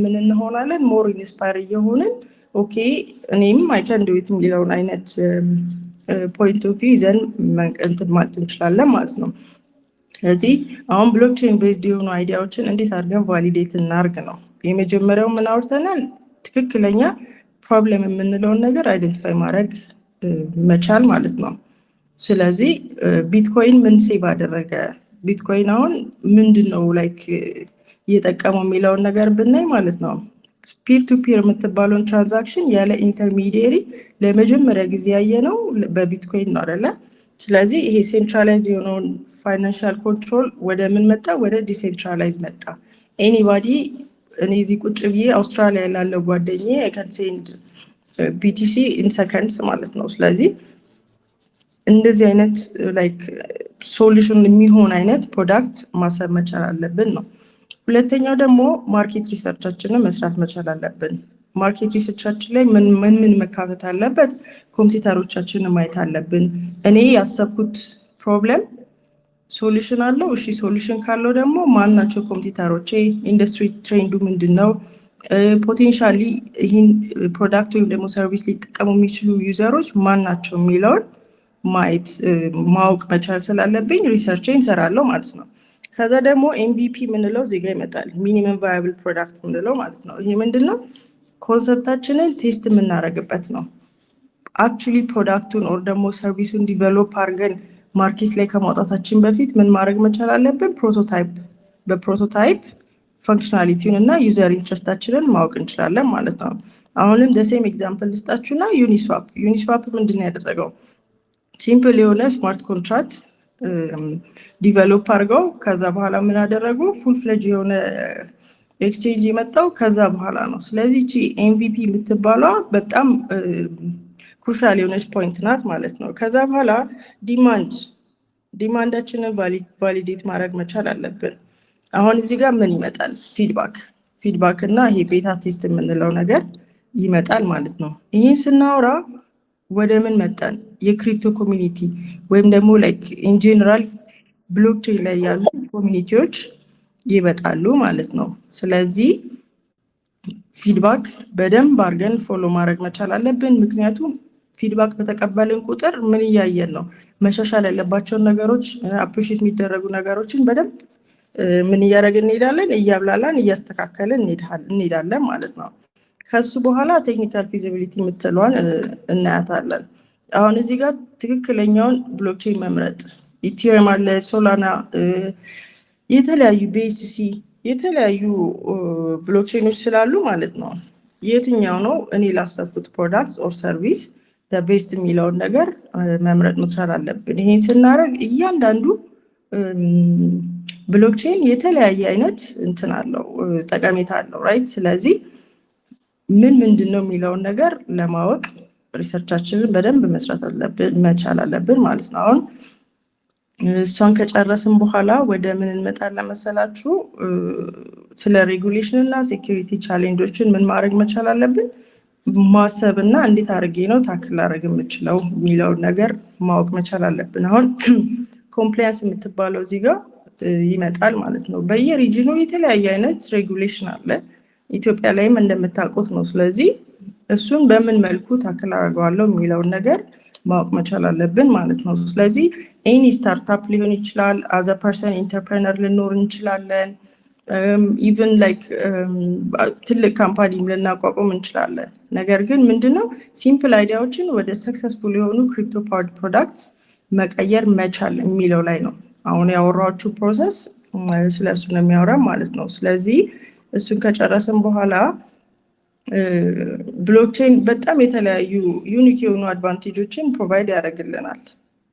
ምን እንሆናለን? More inspire እየሆንን okay እኔም I can do it የሚለውን አይነት point of view ይዘን እንትን ማለት እንችላለን ማለት ነው። ስለዚህ አሁን blockchain based የሆኑ idea ዎችን እንዴት አድርገን validate እናርግ ነው። የመጀመሪያው ምን አውርተናል? ትክክለኛ problem የምንለውን ነገር identify ማድረግ መቻል ማለት ነው። ስለዚህ ቢትኮይን ምን save አደረገ፣ ቢትኮይን አሁን ምንድን ነው like እየጠቀመው የሚለውን ነገር ብናይ ማለት ነው፣ peer to peer የምትባለውን transaction ያለ intermediary ለመጀመሪያ ጊዜ ያየነው በቢትኮይን ነው አይደለ? ስለዚህ ይሄ centralized የሆነውን financial control ወደ ምን መጣ? ወደ decentralize መጣ። Anybody፣ እኔ እዚህ ቁጭ ብዬ አውስትራሊያ ላለው ጓደኛዬ I can send BTC in seconds ማለት ነው። ስለዚህ እንደዚህ አይነት like solution የሚሆን አይነት product ማሰብ መቻል አለብን ነው። ሁለተኛው ደግሞ market research ኣችንን መስራት መቻል አለብን። Market research ኣችን ላይ ምን ምን ምን መካተት አለበት? Competitor ኦቻችንን ማየት አለብን። እኔ ያሰብኩት problem solution አለው? እሺ፣ solution ካለው ደግሞ ማን ናቸው competitor ኦቼ? Industry trend ኡ ምንድን ነው? Potentially ይህን product ወይም ደግሞ service ሊጠቀሙ የሚችሉ user ኦች ማን ናቸው የሚለውን ማየት፣ ማወቅ መቻል ስላለብኝ research እንሰራለሁ ማለት ነው። ከዛ ደግሞ MVP የምንለው እዚህ ጋር ይመጣል። Minimum viable product የምንለው ማለት ነው። ይሄ ምንድን ነው? Concept ኣችንን test የምናደርግበት ነው። Actually product ኡን or ደግሞ service ኡን develop አድርገን market ላይ ከማውጣታችን በፊት ምን ማድረግ መቻል አለብን? Prototype፣ በ prototype functionality ውን እና user interest ኣችንን ማወቅ እንችላለን ማለት ነው። አሁንም the same example ልስጣችሁና Uniswap። Uniswap ምንድን ነው ያደረገው? Simple የሆነ smart contract develop አድርገው ከዛ በኋላ ምን አደረጉ? Full fledge የሆነ exchange የመጣው ከዛ በኋላ ነው። ስለዚህ እቺ MVP የምትባሏ በጣም crucial የሆነች point ናት ማለት ነው። ከዛ በኋላ demand ኣችንን validate ማድረግ መቻል አለብን። አሁን እዚህ ጋር ምን ይመጣል? Feedback እና ይሄ beta test የምንለው ነገር ይመጣል ማለት ነው። ይህን ስናወራ ወደ ምን መጣን? የ crypto community ወይም ደግሞ like in general blockchain ላይ ያሉ community ዎች ይመጣሉ ማለት ነው። ስለዚህ feedback በደንብ አድርገን follow ማድረግ መቻል አለብን። ምክንያቱም feedback በተቀበልን ቁጥር ምን እያየን ነው? መሻሻል ያለባቸውን ነገሮች፣ appreciate የሚደረጉ ነገሮችን በደንብ ምን እያደረግን እንሄዳለን? እያብላላን፣ እያስተካከልን እንሄዳለን ማለት ነው። ከሱ በኋላ technical feasibility የምትለዋን እናያታለን። አሁን እዚህ ጋር ትክክለኛውን blockchain መምረጥ፣ Ethereum አለ፣ Solana፣ የተለያዩ BSC፣ የተለያዩ blockchain ኖች ስላሉ ማለት ነው። የትኛው ነው እኔ ላሰብኩት product or service best የሚለውን ነገር መምረጥ መቻል አለብን። ይሄን ስናደርግ እያንዳንዱ blockchain የተለያየ አይነት እንትን አለው፣ ጠቀሜታ አለው፣ right። ስለዚህ ምን ምንድን ነው የሚለውን ነገር ለማወቅ research ኣችንን በደንብ መስራት አለብን፣ መቻል አለብን ማለት ነው። አሁን እሷን ከጨረስን በኋላ ወደ ምን እንመጣለን መሰላችሁ? ስለ regulation እና security challenge ኦችን ምን ማድረግ መቻል አለብን፣ ማሰብ እና እንዴት አድርጌ ነው tackle ላደርግ የምችለው የሚለውን ነገር ማወቅ መቻል አለብን። አሁን compliance የምትባለው እዚህ ጋር ይመጣል ማለት ነው። በየ region ኑ የተለያየ አይነት regulation አለ። ኢትዮጵያ ላይም እንደምታውቁት ነው። ስለዚህ እሱን በምን መልኩ tackle አደርገዋለሁ የሚለውን ነገር ማወቅ መቻል አለብን ማለት ነው። ስለዚህ any startup ሊሆን ይችላል፣ as a person entrepreneur ልንኖር እንችላለን። Even like ትልቅ company ም ልናቋቁም እንችላለን። ነገር ግን ምንድነው፣ simple idea ዎችን ወደ successful የሆኑ crypto powered products መቀየር መቻል የሚለው ላይ ነው። አሁን ያወራኋችሁ process ስለ እሱ ነው የሚያወራ ማለት ነው። ስለዚህ እሱን ከጨረስን በኋላ blockchain በጣም የተለያዩ unique የሆኑ advantage ኦችን provide ያደርግልናል።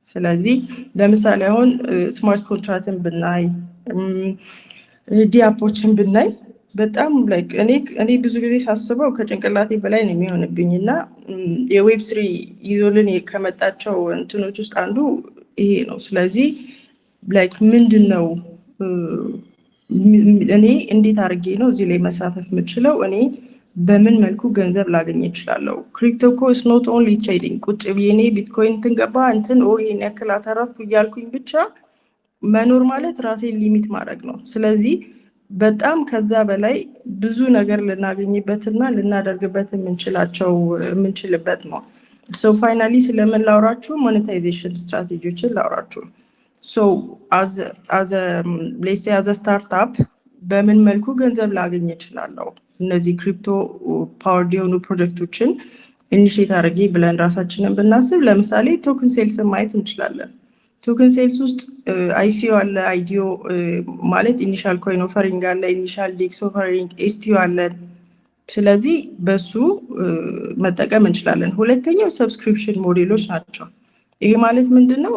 ስለዚህ ለምሳሌ አሁን smart contract ን ብናይ፣ DApp ኦችን ብናይ በጣም like እኔ ብዙ ጊዜ ሳስበው ከጭንቅላቴ በላይ ነው የሚሆንብኝ እና የ Web3 ይዞልን ከመጣቸው እንትኖች ውስጥ አንዱ ይሄ ነው። ስለዚህ like ምንድን ነው፣ እኔ እንዴት አድርጌ ነው እዚህ ላይ መሳተፍ የምችለው? እኔ በምን መልኩ ገንዘብ ላገኝ እችላለሁ? Crypto እኮ is not only trading። ቁጭ ብዬ እኔ ቢትኮይን እንትን ገባ፣ እንትን ይሄን ያክል አተረፍኩ እያልኩኝ ብቻ መኖር ማለት ራሴን limit ማድረግ ነው። ስለዚህ በጣም ከዛ በላይ ብዙ ነገር ልናገኝበትና ልናደርግበት የምንችልበት ነው። So finally ስለምን ላውራችሁ? Monetization strategy ዎችን ላውራችሁ። So as a, let's say, as a startup በምን መልኩ ገንዘብ ላገኝ እችላለሁ? እነዚህ crypto powered የሆኑ ፕሮጀክቶችን initiate አድርጌ ብለን ራሳችንን ብናስብ ለምሳሌ token sales ን ማየት እንችላለን። Token sales ውስጥ ICO አለ፣ IDO ማለት initial coin offering አለ፣ initial DEX offering፣ STO አለን። ስለዚህ በሱ መጠቀም እንችላለን። ሁለተኛው subscription ሞዴሎች ናቸው። ይሄ ማለት ምንድን ነው?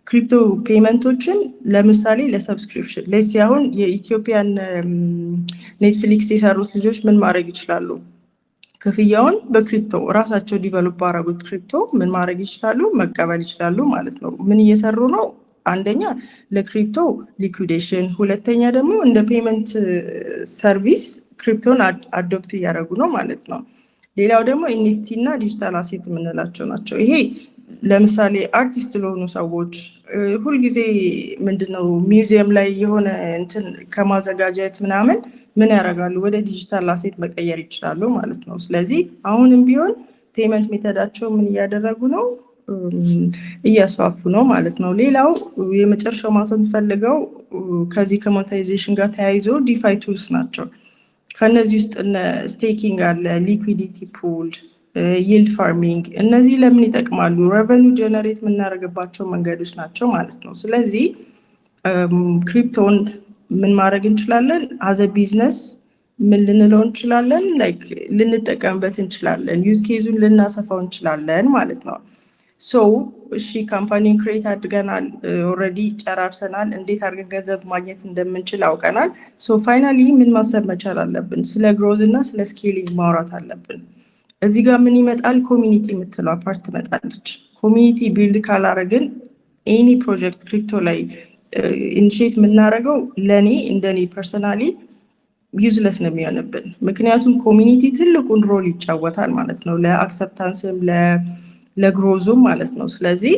Crypto payment ኦችን ለምሳሌ ለ subscription፣ let's say አሁን የኢትዮጵያን Netflix የሰሩት ልጆች ምን ማድረግ ይችላሉ? ክፍያውን በ crypto ራሳቸው develop ባረጉት crypto ምን ማድረግ ይችላሉ? መቀበል ይችላሉ ማለት ነው። ምን እየሰሩ ነው? አንደኛ ለ crypto liquidation፣ ሁለተኛ ደግሞ እንደ payment service crypto ን adopt እያደረጉ ነው ማለት ነው። ሌላው ደግሞ NFT እና digital asset የምንላቸው ናቸው። ይሄ ለምሳሌ አርቲስት ለሆኑ ሰዎች ሁልጊዜ ምንድነው ሚውዚየም ላይ የሆነ እንትን ከማዘጋጀት ምናምን ምን ያደርጋሉ? ወደ digital asset መቀየር ይችላሉ ማለት ነው። ስለዚህ አሁንም ቢሆን payment method ኣቸው ምን እያደረጉ ነው? እያስፋፉ ነው ማለት ነው። ሌላው የመጨረሻው ማንሳት የምፈልገው ከዚህ ከ monetization ጋር ተያይዞ DeFi tools ናቸው። ከነዚህ ውስጥ እነ staking አለ፣ liquidity pool፣ yield farming። እነዚህ ለምን ይጠቅማሉ? Revenue generate የምናደርግባቸው መንገዶች ናቸው ማለት ነው። ስለዚህ crypto ን ምን ማድረግ እንችላለን? As a business ምን ልንለው እንችላለን? Like ልንጠቀምበት እንችላለን። Use case ኡን ልናሰፋው እንችላለን ማለት ነው። So እሺ፣ company ን create አድርገናል፣ already ጨራርሰናል። እንዴት አድርገን ገንዘብ ማግኘት እንደምንችል አውቀናል። So finally ምን ማሰብ መቻል አለብን? ስለ growth እና ስለ scaling ማውራት አለብን። እዚህ ጋር ምን ይመጣል? Community የምትለው part ትመጣለች። Community build ካላረግን any project crypto ላይ initiate የምናደርገው ለእኔ እንደኔ personally useless ነው የሚሆንብን። ምክንያቱም community ትልቁን role ይጫወታል ማለት ነው፣ ለ acceptance ም ለ growth ኡም ማለት ነው። ስለዚህ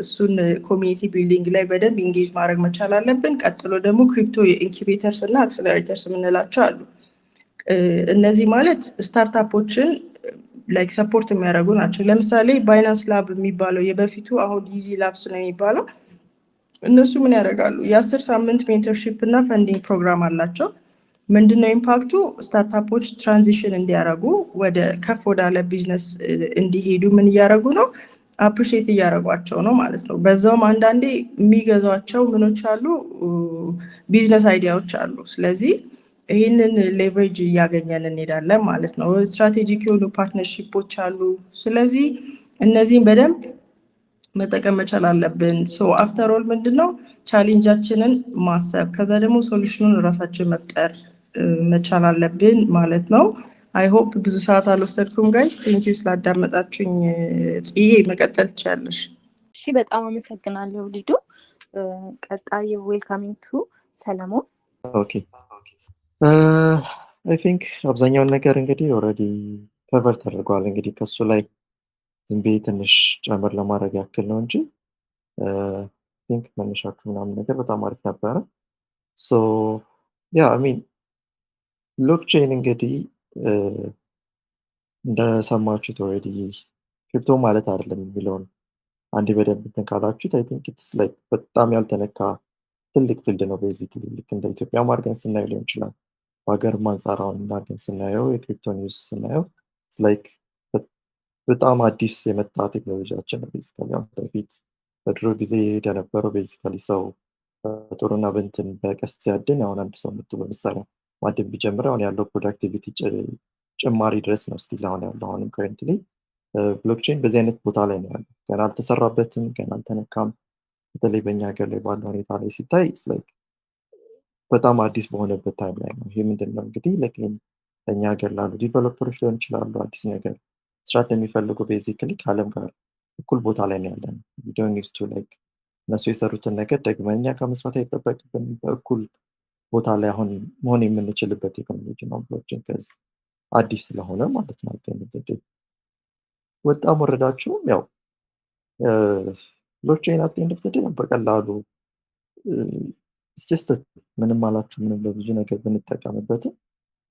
እሱን community building ላይ በደንብ engage ማድረግ መቻል አለብን። ቀጥሎ ደግሞ crypto incubators እና accelerators የምንላቸው አሉ። እነዚህ ማለት startup ኦችን like support የሚያደርጉ ናቸው። ለምሳሌ Binance Lab የሚባለው የበፊቱ አሁን YZi Labs ነው የሚባለው። እነሱ ምን ያደርጋሉ? የ10 ሳምንት mentorship እና funding program አላቸው። ምንድነው impact ኡ? Startup ኦች transition እንዲያደርጉ፣ ወደ ከፍ ወዳለ ቢዝነስ እንዲሄዱ ምን እያደረጉ ነው? Appreciate እያደረጓቸው ነው ማለት ነው። በዛውም አንዳንዴ የሚገዟቸው ምኖች አሉ፣ business idea ዎች አሉ። ስለዚህ ይህንን leverage እያገኘን እንሄዳለን ማለት ነው። Strategic የሆኑ partnership ኦች አሉ። ስለዚህ እነዚህን በደንብ መጠቀም መቻል አለብን። So after all ምንድነው challenge ኣችንን ማሰብ፣ ከዛ ደግሞ solution ኑን እራሳችን መፍጠር መቻል አለብን ማለት ነው። I hope ብዙ ሰዓት አልወሰድኩም guys። Thank you ስላዳመጣችሁኝ። ጽዬ መቀጠል ትችያለሽ። እሺ፣ በጣም አመሰግናለሁ ሊዱ። ቀጣይ welcoming to ሰለሞን። Okay, I think አብዛኛውን ነገር እንግዲህ already cover ተደርጓል። እንግዲህ ከሱ ላይ ዝም ብዬ ትንሽ ጨምር ለማድረግ ያክል ነው እንጂ think መነሻችሁ ምናምን ነገር በጣም አሪፍ ነበረ። So yeah, I mean, blockchain እንግዲህ እንደሰማችሁት already crypto ማለት አይደለም የሚለውን አንዴ በደንብ እንትን ካላችሁት I think it's like በጣም ያልተነካ ትልቅ field ነው። Basically ልክ እንደ ኢትዮጵያም አድርገን ስናየው ሊሆን ይችላል። በሀገርም አንጻር አሁን አድርገን ስናየው የ crypto news ስናየው like በጣም አዲስ የመጣ ቴክኖሎጂያችን ነው። Basically አሁን በፊት በድሮ ጊዜ የነበረው basically ሰው በጦርና በእንትን በቀስት ሲያድን አሁን አንድ ሰው መጥቶ በመሳሪያ ማደን ቢጀምር አሁን ያለው productivity ጭማሪ ድረስ ነው still አሁን ያለው። አሁንም currently blockchain በዚህ አይነት ቦታ ላይ ነው ያለው። ገና አልተሰራበትም፣ ገና አልተነካም። በተለይ በእኛ ሀገር ላይ ባለው ሁኔታ ላይ ሲታይ በጣም አዲስ በሆነበት time ላይ ነው። ይሄ ምንድን ነው እንግዲህ ለእኛ ሀገር ላሉ developer ኦች ሊሆን ይችላሉ፣ አዲስ ነገር መስራት ለሚፈልጉ basically ከአለም ጋር እኩል ቦታ ላይ ነው ያለነው። Don't need to like እነሱ የሰሩትን ነገር ደግመን እኛ ጋር መስራት አይጠበቅብንም። በእኩል ቦታ ላይ አሁን መሆን የምንችልበት ቴክኖሎጂ ነው blockchain 'cause አዲስ ስለሆነ ማለት ነው። ወጣም ወረዳችሁም ያው blockchain at end of the day በቀላሉ it's ምንም አላችሁ ምንም በብዙ ነገር ብንጠቀምበትም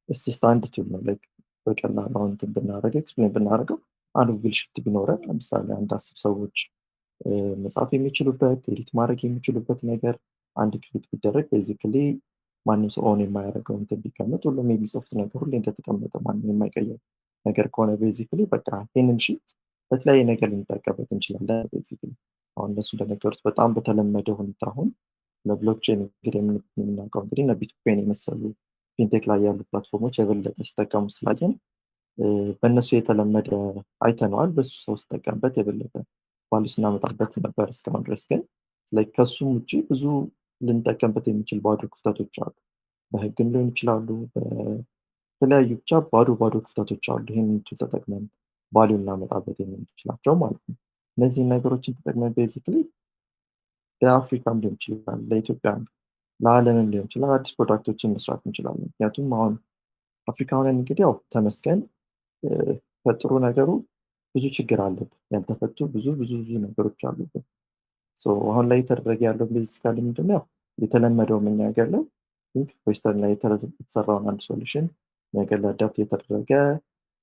it's just አንድ tool ነው። Like በቀላሉ አሁን እንትን ብናደርገው፣ explain ብናደርገው አንድ Google Sheet ቢኖረን ለምሳሌ አንድ 10 ሰዎች መጻፍ የሚችሉበት፣ edit ማድረግ የሚችሉበት ነገር አንድ create ቢደረግ፣ basically ማንም ሰው own የማያደርገው እንትን ቢቀመጥ፣ ሁሉም የሚጽፉት ነገር ሁሌ እንደተቀመጠ ማንም የማይቀየር ነገር ከሆነ፣ basically በቃ ይህንን sheet ለተለያየ ነገር ልንጠቀምበት እንችላለን። Basically አሁን እነሱ እንደነገሩት በጣም በተለመደ ሁኔታ አሁን ለ blockchain እንግዲህ የምናውቀው እንግዲህ እነ ቢትኮይን የመሰሉ fintech ላይ ያሉ platform ኦች የበለጠ ሲጠቀሙ ስላየን በእነሱ የተለመደ አይተነዋል። በሱ ሰው ሲጠቀምበት የበለጠ value ስናመጣበት ነበር እስካሁን ድረስ። ግን ከሱም ውጭ ብዙ ልንጠቀምበት የሚችል ባዶ ክፍተቶች አሉ። በህግም ሊሆን ይችላሉ፣ በተለያዩ ብቻ ባዶ ባዶ ክፍተቶች አሉ። ይህንን tool ተጠቅመን value እናመጣበት የምንችላቸው ማለት ነው። እነዚህን ነገሮችን ተጠቅመን basically ለአፍሪካም ሊሆን ይችላል፣ ለኢትዮጵያም፣ ለዓለምም ሊሆን ይችላል አዲስ product ኦችን መስራት እንችላለን። ምክንያቱም አሁን አፍሪካ ሆነን እንግዲህ ያው ተመስገን ከጥሩ ነገሩ ብዙ ችግር አለብን። ያልተፈቱ ብዙ ብዙ ብዙ ነገሮች አሉብን። አሁን ላይ የተደረገ ያለው basically ምንድነው? ያው የተለመደውም እኛ ሀገር ላይ western ላይ የተሰራውን አንድ solution ነገር ላይ adapt እየተደረገ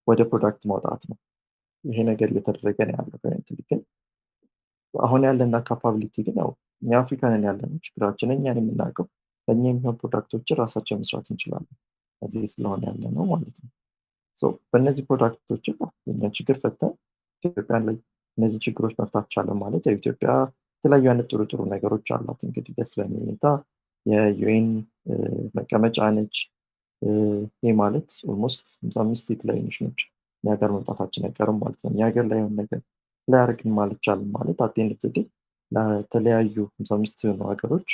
ወደ product ማውጣት ነው። ይሄ ነገር እየተደረገ ነው ያለው currently። ግን አሁን ያለና capability ግን ያው እኛ አፍሪካንን ያለነው ችግራችንን እኛን የምናውቀው፣ ለእኛ የሚሆን product ኦችን ራሳቸው መስራት እንችላለን። እዚህ ስለሆነ ያለ ነው ማለት ነው። በእነዚህ product ኦችን የኛ ችግር ፈተን ኢትዮጵያን ላይ እነዚህ ችግሮች መፍታት ቻለ ማለት ያው ኢትዮጵያ የተለያዩ አይነት ጥሩ ጥሩ ነገሮች አላት። እንግዲህ ደስ በሚል ሁኔታ የ UN መቀመጫ ነች። ይህ ማለት almost 55 የተለያዩ ኔሽኖች እኛ ሀገር መምጣታችን አይቀርም ማለት ነው። እኛ ሀገር ላይ የሆነ ነገር ላይ አድርግን ማለት ቻልን ማለት at end of day ለተለያዩ 55 የሆኑ ሀገሮች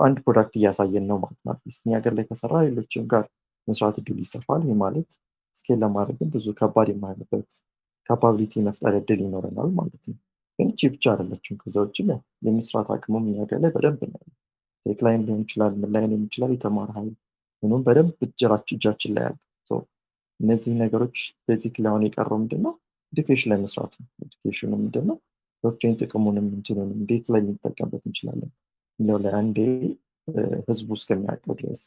አንድ product እያሳየን ነው ማለት ነው። At least እኛ ሀገር ላይ ከሰራ ሌሎችም ጋር መስራት እድሉ ይሰፋል። ይህ ማለት scale ለማድረግም ብዙ ከባድ የማይሆንበት capability መፍጠር እድል ይኖረናል ማለት ነው። ግን እቺ ብቻ አይደለችም። ከዛ ውጭ ያው የመስራት አቅሙም እኛ ሀገር ላይ በደንብ ነው ያለው። Tech ላይም ሊሆን ይችላል፣ ምን ላይ ሊሆን ይችላል፣ የተማረ ኃይል ምኑም በደንብ እጃችን ላይ አለ። እነዚህ ነገሮች basically አሁን የቀረው ምንድን ነው? Education ላይ መስራት ነው። Education ኑ ምንድን ነው? Blockchain ጥቅሙንም እንትኑንም እንዴት ላይ ልንጠቀምበት እንችላለን የሚለው ላይ አንዴ ህዝቡ እስከሚያውቀው ድረስ።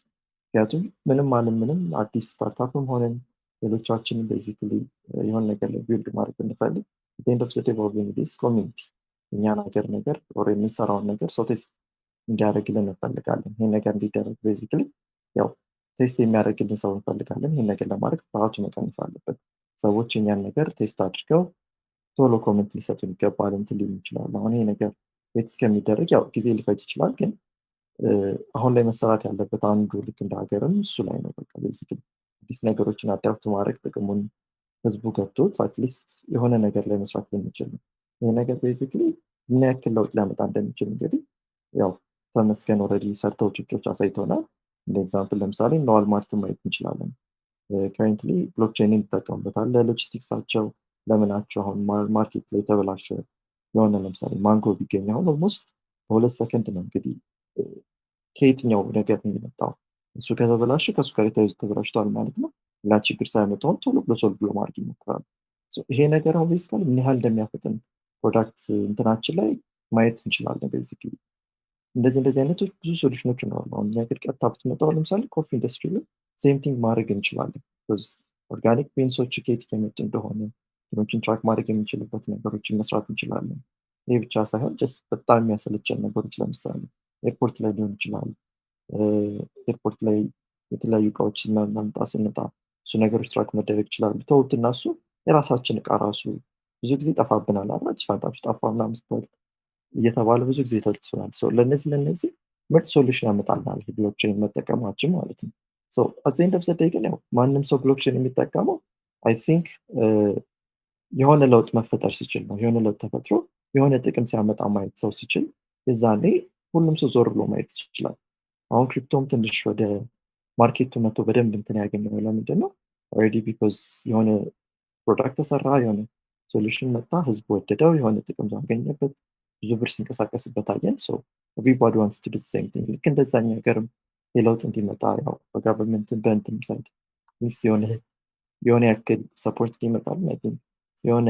ምክንያቱም ምንም አለም ምንም አዲስ startup ም ሆነን ሌሎቻችንን basically የሆነ ነገር ላይ build ማድረግ ብንፈልግ end of the day this community እኛን ሀገር ነገር or የምንሰራውን ነገር ሰው test እንዲያደርግልን እንፈልጋለን። ይህን ነገር እንዲደረግ basically ያው test የሚያደርግልን ሰው እንፈልጋለን። ይህን ነገር ለማድረግ ፍርሃቱ መቀነስ አለበት። ሰዎች የኛን ነገር test አድርገው ቶሎ comment ሊሰጡን ይገባል። እንትን ሊሉ ይችላሉ። አሁን ይሄ ነገር ቤት እስከሚደረግ ያው ጊዜ ሊፈጅ ይችላል። ግን አሁን ላይ መሰራት ያለበት አንዱ ልክ እንደ ሀገርም እሱ ላይ ነው። በቃ basically አዲስ ነገሮችን adapt ማድረግ ጥቅሙን ህዝቡ ገብቶት at least የሆነ ነገር ላይ መስራት ብንችል ነው። ይሄ ነገር basically ምን ያክል ለውጥ ሊያመጣ እንደሚችል እንግዲህ ያው ተመስገን already ሰርተው ውጮች አሳይተውናል። እንደ example ለምሳሌ እነ ዋልማርትን ማየት እንችላለን። Currently blockchain ን ይጠቀሙበታል ለሎጂስቲክሳቸው ለምናቸው። አሁን market ላይ የተበላሸ የሆነ ለምሳሌ ማንጎ ቢገኝ አሁን almost በ2 ሰከንድ ነው እንግዲህ ከየትኛው ነገር ነው የመጣው፣ እሱ ከተበላሸ ከእሱ ጋር የተያይዞ ተበላሽቷል ማለት ነው። ሌላ ችግር ሳያመጣውን ቶሎ ብሎ solve ብሎ ማድረግ ይሞክራሉ። ይሄ ነገር አሁን basically ምን ያህል እንደሚያፈጥን product እንትናችን ላይ ማየት እንችላለን። Basically እንደዚህ እንደዚህ አይነቶች ብዙ solution ኖች ይኖራሉ። አሁን እኛ ሀገር ቀጥታ ብትመጣው ለምሳሌ coffee industry ላይ same thing ማድረግ እንችላለን። Organic beans ኦች ከየት እየመጡ እንደሆነ ኖችን track ማድረግ የምንችልበት ነገሮችን መስራት እንችላለን። ይህ ብቻ ሳይሆን just በጣም የሚያሰለቸን ነገሮች ለምሳሌ airport ላይ ሊሆን ይችላል። Airport ላይ የተለያዩ እቃዎች ስናመጣ ስንጣ እሱ ነገሮች track መደረግ ይችላሉ። ተውት እና እሱ የራሳችን እቃ ራሱ ብዙ ጊዜ ይጠፋብናል። አራች ሻንጣችሁ ጠፋ ምናምን ስትባል እየተባለ ብዙ ጊዜ ተልትሶናል። ለእነዚህ ምርጥ solution ያመጣልናል blockchain መጠቀማችን ማለት ነው። At end of the day ግን ያው ማንም ሰው blockchain የሚጠቀመው I think የሆነ ለውጥ መፈጠር ሲችል ነው። የሆነ ለውጥ ተፈጥሮ የሆነ ጥቅም ሲያመጣ ማየት ሰው ሲችል የዛኔ ሁሉም ሰው ዞር ብሎ ማየት ይችላል። አሁን crypto ም ትንሽ ወደ market ኡ መጥቶ በደንብ እንትን ያገኘው ለምንድን ነው? Already because የሆነ product ተሰራ፣ የሆነ solution መጣ፣ ህዝብ ወደደው፣ የሆነ ጥቅም አገኘበት፣ ብዙ ብር ሲንቀሳቀስበት አየን። So everybody wants to do same thing። ልክ እንደዛኛ ሀገርም የለውጥ እንዲመጣ ያው በ government ን በእንትንም side least የሆነ ያክል support ሊመጣል I think የሆነ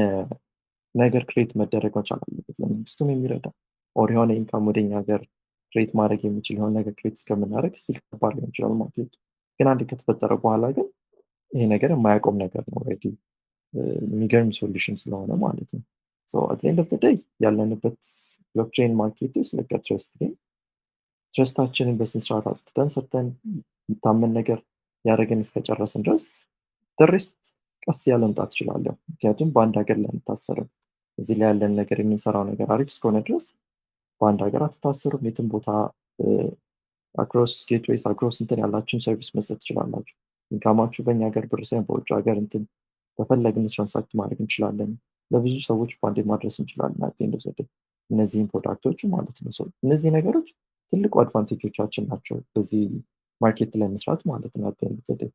ነገር create መደረግ መቻል አለበት ለመንግስቱም የሚረዳ or የሆነ income ወደኛ ሀገር create ማድረግ የሚችል የሆነ ነገር create እስከምናደርግ still ከባድ ሊሆን ይችላል market ኡ። ግን አንድ ከተፈጠረ በኋላ ግን ይሄ ነገር የማያቆም ነገር ነው። Already የሚገርም solution ስለሆነ ማለት ነው። At end of day ያለንበት blockchain market ውስጥ like trust ግን trust ኣችንን በስነስርዓት አጽድተን ሰርተን የሚታመን ነገር ያደረግን እስከጨረስን ድረስ the rest ቀስ ያለ መምጣት ይችላለሁ። ምክንያቱም በአንድ ሀገር ላይ አንታሰርም። እዚህ ላይ ያለን ነገር የምንሰራው ነገር አሪፍ እስከሆነ ድረስ በአንድ ሀገር አትታሰሩም። የትም ቦታ across gateways፣ across እንትን ያላችሁን service መስጠት ትችላላችሁ። Income ኣችሁ በእኛ ሀገር ብር ሳይሆን በውጭ ሀገር እንትን በፈለግን transact ማድረግ እንችላለን። ለብዙ ሰዎች በአንዴ ማድረስ እንችላለን። At end of the day እነዚህን product ኦች ማለት ነው። እነዚህ ነገሮች ትልቁ advantage ኦቻችን ናቸው በዚህ market ላይ መስራት ማለት ነው። At end of the day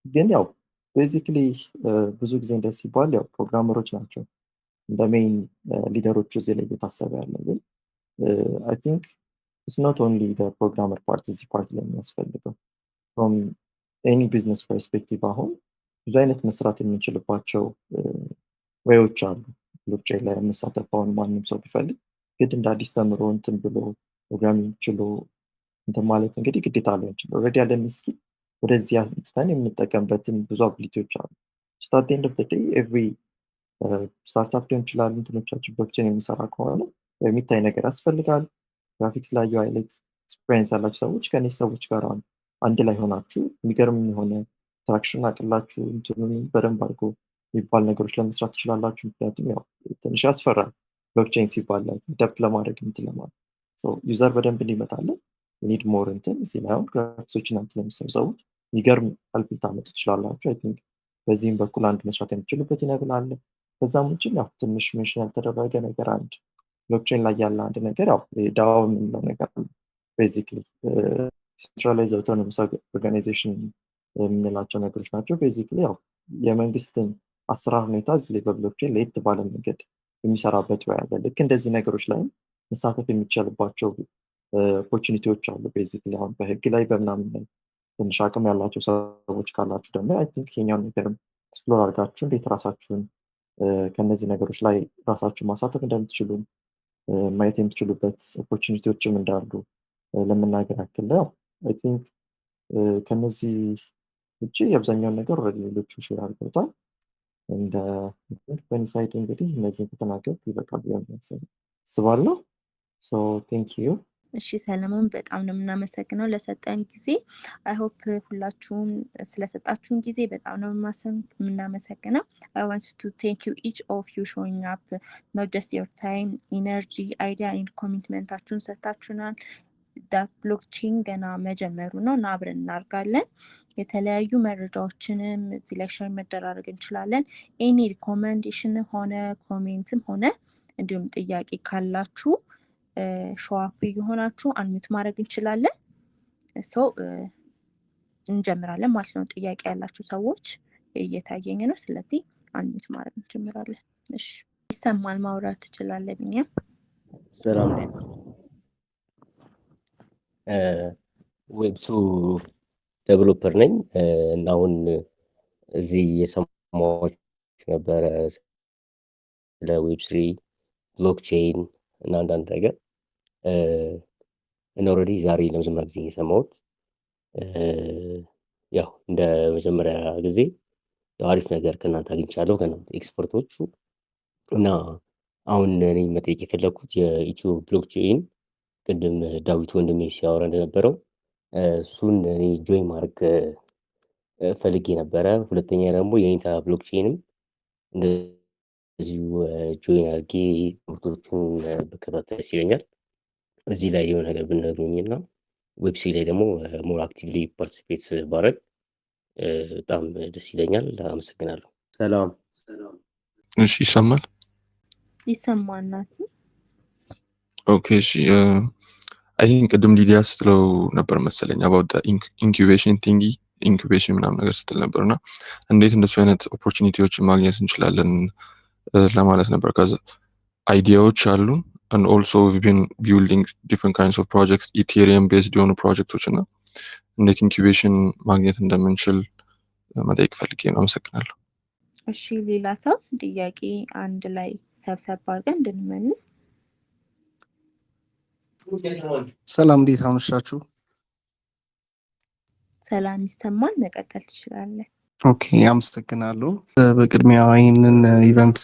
ግን ያው basically ብዙ ጊዜ እንደዚህ ሲባል ያው programmer ኦች ናቸው እንደ main leader ኦቹ እዚህ ላይ እየታሰበ ያለ። ግን I think it's not only programmer part እዚህ part ላይ የሚያስፈልገው። From any business perspective አሁን ብዙ አይነት መስራት የምንችልባቸው way ኦች አሉ። Blockchain ላይ መሳተፍ አሁን ማንም ሰው ቢፈልግ ግድ እንደ አዲስ ተምሮ እንትን ብሎ programming ችሎ እንትን ማለት እንግዲህ ግዴታ ሊሆን ይችላል። Already ያለን skill ወደዚህ አምጥተን የምንጠቀምበትን ብዙ ability ዎች አሉ። At end of day every startup ሊሆን ይችላል፣ እንትኖቻችን blockchain የሚሰራ ከሆነ የሚታይ ነገር ያስፈልጋል። ግራፊክስ ላይ፣ UI ላይ experience ያላቸው ሰዎች ከእነዚህ ሰዎች ጋር አንድ ላይ ሆናችሁ የሚገርም የሆነ traction አቅላችሁ እንትኑን በደንብ አድርጎ የሚባል ነገሮች ለመስራት ትችላላችሁ። ምክንያቱም ያው ትንሽ ያስፈራል blockchain ሲባል ላይ adapt ለማድረግ፣ እንትን ለማድረግ፣ user በደንብ እንዲመጣለን need more እንትን። እዚህ ላይ አሁን ግራፊክሶችን እንትን ለሚሰሩ ሰዎች የሚገርም help ልታመጡ ትችላላችሁ። I think በዚህም በኩል አንድ መስራት የሚችሉበት enable አለ። ከዛም ውጭ ያው ትንሽ mention ያልተደረገ ነገር፣ አንድ blockchain ላይ ያለ አንድ ነገር ያው DAO የምንለው ነገር አለ። Basically decentralized autonomous organization የምንላቸው ነገሮች ናቸው። Basically ያው የመንግስትን አሰራር ሁኔታ እዚህ ላይ በ blockchain ለየት ባለ መንገድ የሚሰራበት way አለ። ልክ እንደዚህ ነገሮች ላይም መሳተፍ የሚቻልባቸው opportunity ዎች አሉ። Basically አሁን በህግ ላይ በምናምን ላይ ትንሽ አቅም ያላቸው ሰዎች ካላችሁ ደግሞ I think የኛውን ነገርም explore አድርጋችሁ እንዴት ራሳችሁን ከእነዚህ ነገሮች ላይ ራሳችሁን ማሳተፍ እንደምትችሉ ማየት የምትችሉበት opportunity ዎችም እንዳሉ ለመናገር ያክል ነው። I think ከነዚህ ውጭ የአብዛኛውን ነገር already ሌሎቹ share አድርገውታል። እንደ በኔ side እንግዲህ እነዚህን ከተናገርኩ ይበቃል ብዬ አስባለሁ። So thank you. እሺ ሰለሞን፣ በጣም ነው የምናመሰግነው ለሰጠን ጊዜ። I hope ሁላችሁም ስለሰጣችሁን ጊዜ በጣም ነው የምናመሰግነው። I want to thank you, each of you, showing up, not just your time, energy, idea and commitment ኣችሁን ሰጥታችሁናል። That blockchain ገና መጀመሩ ነው እና አብረን እናድርጋለን። የተለያዩ መረጃዎችንም እዚህ ላይ share መደራረግ እንችላለን። Any recommendation ሆነ comment ም ሆነ እንዲሁም ጥያቄ ካላችሁ show up የሆናችሁ unmute ማድረግ እንችላለን። So እንጀምራለን ማለት ነው። ጥያቄ ያላችሁ ሰዎች እየታየኝ ነው። ስለዚህ unmute ማድረግ እንጀምራለን። እሺ፣ ይሰማል፣ ማውራት ትችላለህ ቢኒያም። ሰላም፣ እንዴት ናችሁ? Web 2 developer ነኝ እና አሁን እዚህ የሰማኋችሁ ነበረ ስለ Web 3፣ blockchain እና አንዳንድ ነገር እና already ዛሬ ለመጀመሪያ ጊዜ የሰማሁት። ያው እንደ መጀመሪያ ጊዜ ያው አሪፍ ነገር ከእናንተ አግኝቻለሁ፣ ከእናንተ expert ኦቹ። እና አሁን እኔ መጠየቅ የፈለግኩት የኢትዮ blockchain ቅድም ዳዊት ወንድሜ ሲያወራ እንደነበረው እሱን እኔ join ማድረግ ፈልጌ ነበረ። ሁለተኛ ደግሞ የኢንታ blockchain ም እንደዚሁ join አድርጌ ትምህርቶቹን ብከታተል ደስ ይለኛል። እዚህ ላይ የሆነ ነገር ብትነግሩኝ እና Web 3 ላይ ደግሞ more actively participate ባረግ በጣም ደስ ይለኛል። አመሰግናለሁ። ሰላም። እሺ፣ ይሰማል? ይሰማል ናቲ። Okay፣ እሺ። I think ቅድም ሊዲያ ስትለው ነበር መሰለኝ about incubation thingy፣ incubation ምናምን ነገር ስትል ነበር እና እንዴት እንደሱ አይነት opportunity ዎችን ማግኘት እንችላለን ለማለት ነበር። ከዛ idea ዎች አሉን and also we've been building different kinds of projects፣ Ethereum based የሆኑ ፕሮጀክቶች፣ እና እንዴት incubation ማግኘት እንደምንችል መጠየቅ ፈልጌ ነው። አመሰግናለሁ። እሺ፣ ሌላ ሰው ጥያቄ አንድ ላይ ሰብሰብ አድርገን እንድንመልስ። ሰላም፣ እንዴት አመሻችሁ? ሰላም፣ ይሰማል። መቀጠል ትችላለህ። Okay፣ አመሰግናለሁ። በቅድሚያ ይህንን event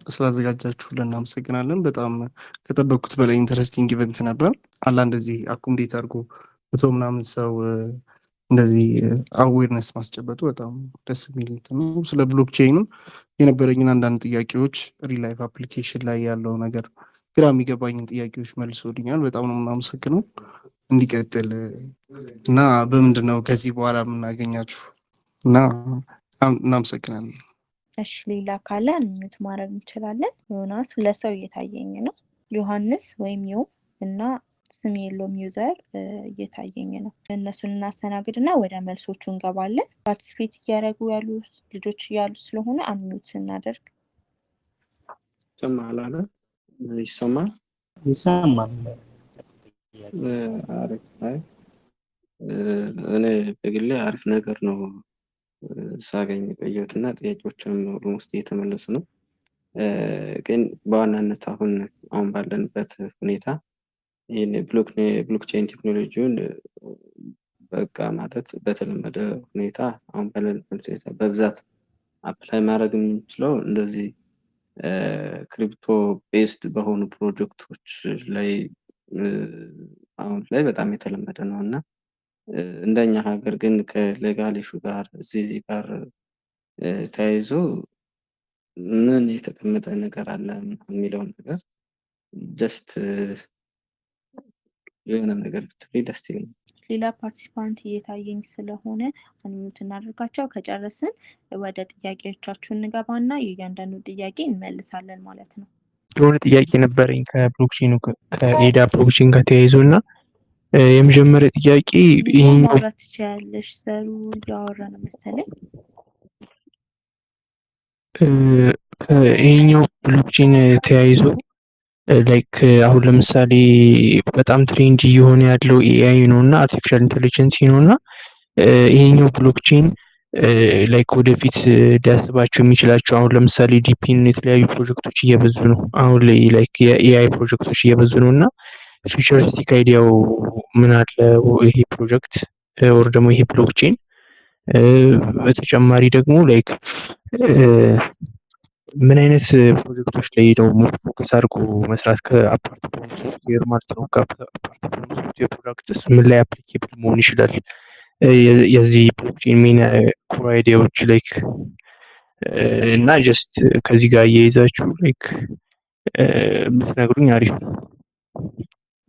ስላዘጋጃችሁልን እናመሰግናለን። በጣም ከጠበቅኩት በላይ interesting event ነበር። አላ እንደዚህ accommodate አድርጎ 100 ምናምን ሰው እንደዚህ awareness ማስጨበጡ በጣም ደስ የሚል እንትን ነው። ስለ blockchain ም የነበረኝን አንዳንድ ጥያቄዎች፣ real life application ላይ ያለው ነገር ግራ የሚገባኝን ጥያቄዎች መልሶልኛል። በጣም ነው የምናመሰግነው። እንዲቀጥል እና በምንድን ነው ከዚህ በኋላ የምናገኛችሁ? እና እናመሰግናለን። እሺ፣ ሌላ ካለ unmute ማድረግ እንችላለን። ዮናስ፣ ሁለት ሰው እየታየኝ ነው። ዮሐንስ ወይም ዮ እና ስም የለውም user እየታየኝ ነው። እነሱን እናስተናግድና ወደ መልሶቹ እንገባለን። Participate እያደረጉ ያሉ ልጆች እያሉ ስለሆነ unmute ስናደርግ ይሰማል አለ፣ ይሰማል። ይሰማል። አሪፍ። አይ፣ እኔ በግሌ አሪፍ ነገር ነው ሳገኝ የቆየሁት እና ጥያቄዎችንም almost እየተመለሱ ነው። ግን በዋናነት አሁን አሁን ባለንበት ሁኔታ ይህን blockchain ቴክኖሎጂውን በቃ ማለት በተለመደ ሁኔታ አሁን ባለንበት ሁኔታ በብዛት apply ማድረግ የምንችለው እንደዚህ crypto based በሆኑ ፕሮጀክቶች ላይ አሁን ላይ በጣም የተለመደ ነው። እና እንደኛ ሀገር ግን ከ legal issue ጋር እዚህ ጋር ተያይዞ ምን የተቀመጠ ነገር አለ የሚለውን ነገር just የሆነ ነገር ብትለኝ ደስ ይለኛል። ሌላ participant እየታየኝ ስለሆነ unmute እናደርጋቸው። ከጨረስን ወደ ጥያቄዎቻችሁ እንገባና የእያንዳንዱ ጥያቄ እንመልሳለን ማለት ነው። የሆነ ጥያቄ ነበረኝ ከ blockchain ኑ ከኤዳ blockchain ጋር ተያይዞ። እና የመጀመሪያ ጥያቄ ሊዲያ ይሄኛው ማውራት ትችያለሽ። ዘሩ እያወራ ነው መሰለኝ። ይሄኛው blockchain ተያይዞ like አሁን ለምሳሌ በጣም trend እየሆነ ያለው AI ነው እና artificial intelligence ነው። እና ይሄኛው blockchain like ወደፊት ሊያስባቸው የሚችላቸው፣ አሁን ለምሳሌ DePIN የተለያዩ ፕሮጀክቶች እየበዙ ነው። አሁን ላይ like የ AI ፕሮጀክቶች እየበዙ ነው። እና futuristic idea ው ምን አለ ይሄ ፕሮጀክት or ደግሞ ይሄ blockchain? በተጨማሪ ደግሞ like ምን አይነት ፕሮጀክቶች ላይ ነው more focus አድርጎ መስራት ከ apart from software ማለት ነው? ከ apart from software products ምን ላይ applicable መሆን ይችላል? የዚህ blockchain main core idea ዎች like እና just ከዚህ ጋር እየይዛችሁ like ብትነግሩኝ አሪፍ ነው።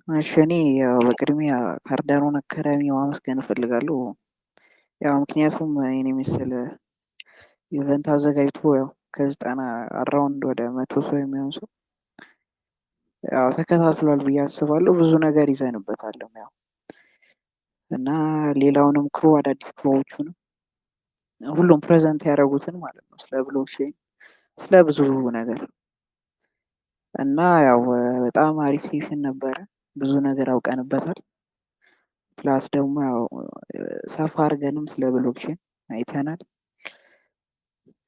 እሺ፣ እኔ ያው በቅድሚያ ካርዳኖን አካዳሚ ማመስገን እፈልጋለሁ። ያው ምክንያቱም ይሄን የመሰለ event አዘጋጅቶ ያው ከ90 around ወደ 100 ሰው የሚሆን ሰው ያው ተከታትሏል ብዬ አስባለሁ። ብዙ ነገር ይዘንበታልም ያው እና ሌላውንም crew፣ አዳዲስ crew ዎቹንም ሁሉም present ያደረጉትን ማለት ነው፣ ስለ blockchain ስለ ብዙ ነገር። እና ያው በጣም አሪፍ session ነበረ። ብዙ ነገር አውቀንበታል። Plus ደግሞ ያው ሰፋ አድርገንም ስለ blockchain አይተናል።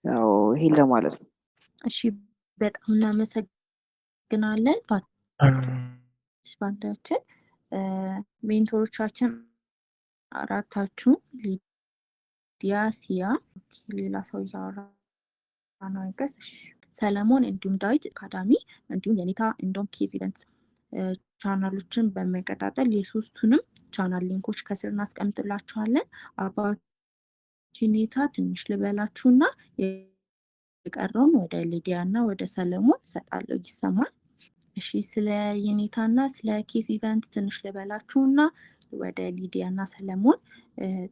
ያው ይሄን ለማለት ነው። እሺ፣ በጣም እናመሰግናለን participant ኣችን፣ mentor ኦቻችን አራታችሁ፣ ሊዲያ፣ ሲያ፣ ሌላ ሰው እያወራ ነው አይገስ፣ እሺ፣ ሰለሞን እንዲሁም ዳዊት አካዳሚ እንዲሁም የኔታ እንዲሁም ኬዝ event ቻናሎችን በመቀጣጠል የሶስቱንም channel link ኦች ከስር እናስቀምጥላችኋለን። About ኔታ ትንሽ ልበላችሁና የቀረውን ወደ ሊዲያ እና ወደ ሰለሞን እሰጣለሁ። ይሰማል? እሺ፣ ስለ የኔታ እና ስለ ኬስ event ትንሽ ልበላችሁና ወደ ሊዲያ እና ሰለሞን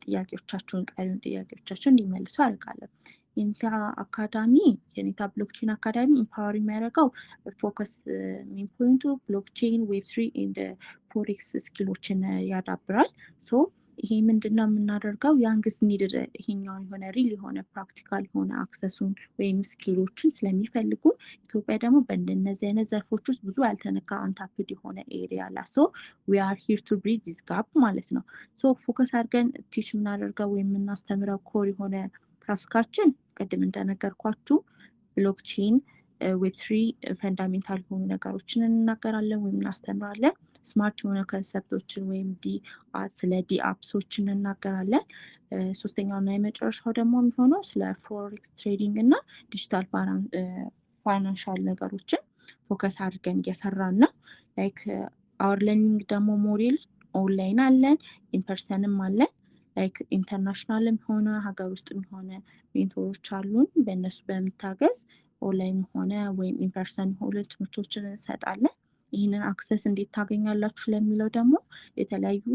ጥያቄዎቻችሁን፣ ቀሪውን ጥያቄዎቻችሁን እንዲመልሱ አድርጋለሁ። የኔታ አካዳሚ፣ የኔታ blockchain academy empower የሚያደርገው focus main point ኡ blockchain፣ Web3 and forex skill ኦችን ያዳብራል። So ይሄ ምንድን ነው የምናደርገው? Youngs need ይሄኛው የሆነ real የሆነ practical የሆነ access ኡን ወይም skill ኦችን ስለሚፈልጉ፣ ኢትዮጵያ ደግሞ በእንደነዚህ አይነት ዘርፎች ውስጥ ብዙ ያልተነካ untapped የሆነ area አላ። So we are here to bridge this gap ማለት ነው። So focus አድርገን teach የምናደርገው ወይም የምናስተምረው core የሆነ task ኣችን ቅድም እንደነገርኳችሁ blockchain፣ Web3 fundamental የሆኑ ነገሮችን እንናገራለን ወይም እናስተምራለን። Smart የሆነ concept ኦችን ወይም ስለ dApps ኦች እንናገራለን። ሶስተኛው እና የመጨረሻው ደግሞ የሚሆነው ስለ forex trading እና digital financial ነገሮችን focus አድርገን እየሰራን ነው። Like our learning ደግሞ model online አለን፣ in person ም አለን። Like international ም ሆነ ሀገር ውስጥም ሆነ mentor ኦች አሉን። በእነሱ በምታገዝ ኦንላይን ሆነ ወይም in person ሆነ ትምህርቶችን እንሰጣለን። ይህንን access እንዴት ታገኛላችሁ ለሚለው ደግሞ የተለያዩ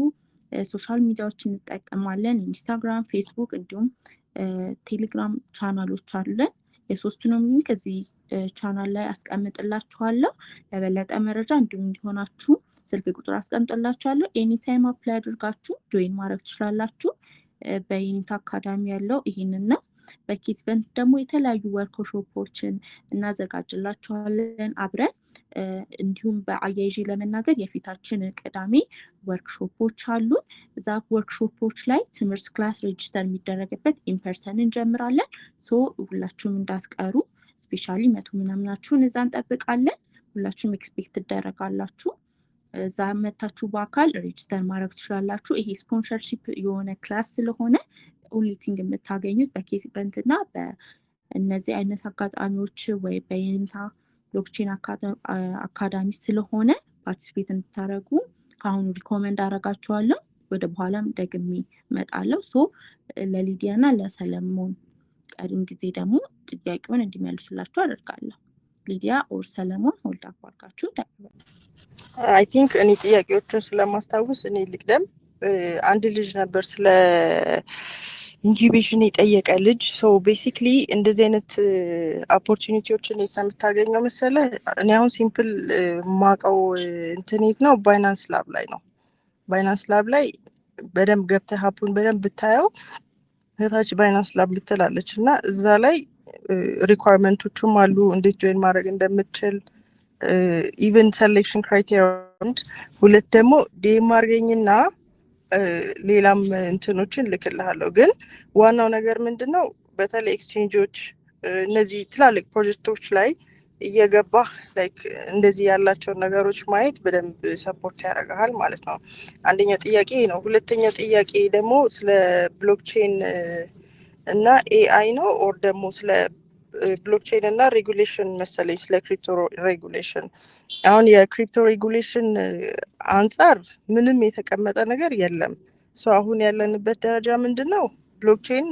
social media ዎችን እንጠቀማለን። Instagram፣ Facebook እንዲሁም Telegram channel ኦች አሉን። የሶስቱንም link እዚህ ቻናል ላይ አስቀምጥላችኋለሁ። ለበለጠ መረጃ እንዲሁም እንዲሆናችሁ ስልክ ቁጥር አስቀምጥላችኋለሁ። Anytime apply አድርጋችሁ join ማድረግ ትችላላችሁ። በዩኒት አካዳሚ ያለው ይህንን ነው። በኬዝ event ደግሞ የተለያዩ ወርክሾፖችን እናዘጋጅላችኋለን አብረን። እንዲሁም በአያይዤ ለመናገር የፊታችን ቅዳሜ ወርክሾፖች አሉን። እዛ ወርክሾፖች ላይ ትምህርት class register የሚደረግበት in person እንጀምራለን። So ሁላችሁም እንዳትቀሩ፣ especially 100 ምናምናችሁን እዛ እንጠብቃለን። ሁላችሁም expect ትደረጋላችሁ። እዛ መታችሁ በአካል register ማድረግ ትችላላችሁ። ይሄ sponsorship የሆነ class ስለሆነ only thing የምታገኙት በኬስ event እና በእነዚህ አይነት አጋጣሚዎች ወይ በየንታ blockchain academy ስለሆነ participate እንድታደረጉ ከአሁኑ recommend አደርጋችኋለሁ። ወደ በኋላም ደግሜ እመጣለሁ። So ለሊዲያ እና ለሰለሞን ቀሪም ጊዜ ደግሞ ጥያቄውን እንዲመልሱላችሁ አደርጋለሁ። ሊዲያ or ሰለሞን hold up አድርጋችሁ ተቀበሉ። I think እኔ ጥያቄዎቹን ስለማስታውስ እኔ ልቅደም። አንድ ልጅ ነበር ስለ incubation የጠየቀ ልጅ። So basically እንደዚህ አይነት opportunity ዎችን የት ነው የምታገኘው መሰለህ? እኔ አሁን simple ማቀው እንትን የት ነው፣ Binance Lab ላይ ነው። Binance Lab ላይ በደንብ ገብተህ app ኡን በደንብ ብታየው ከታች Binance Lab ምትላለች እና እዛ ላይ requirement ኦቹም አሉ፣ እንዴት join ማድረግ እንደምትችል፣ even selection criteria። ሁለት ደግሞ DM አድርገኝና ሌላም እንትኖችን ልክልሃለሁ። ግን ዋናው ነገር ምንድን ነው፣ በተለይ ኤክስቼንጆች እነዚህ ትላልቅ ፕሮጀክቶች ላይ እየገባህ like እንደዚህ ያላቸውን ነገሮች ማየት በደንብ support ያደርግሃል ማለት ነው። አንደኛው ጥያቄ ነው። ሁለተኛው ጥያቄ ደግሞ ስለ blockchain እና AI ነው or ደግሞ ስለ blockchain እና regulation መሰለኝ፣ ስለ crypto regulation። አሁን የ crypto regulation አንጻር ምንም የተቀመጠ ነገር የለም። So አሁን ያለንበት ደረጃ ምንድን ነው? Blockchain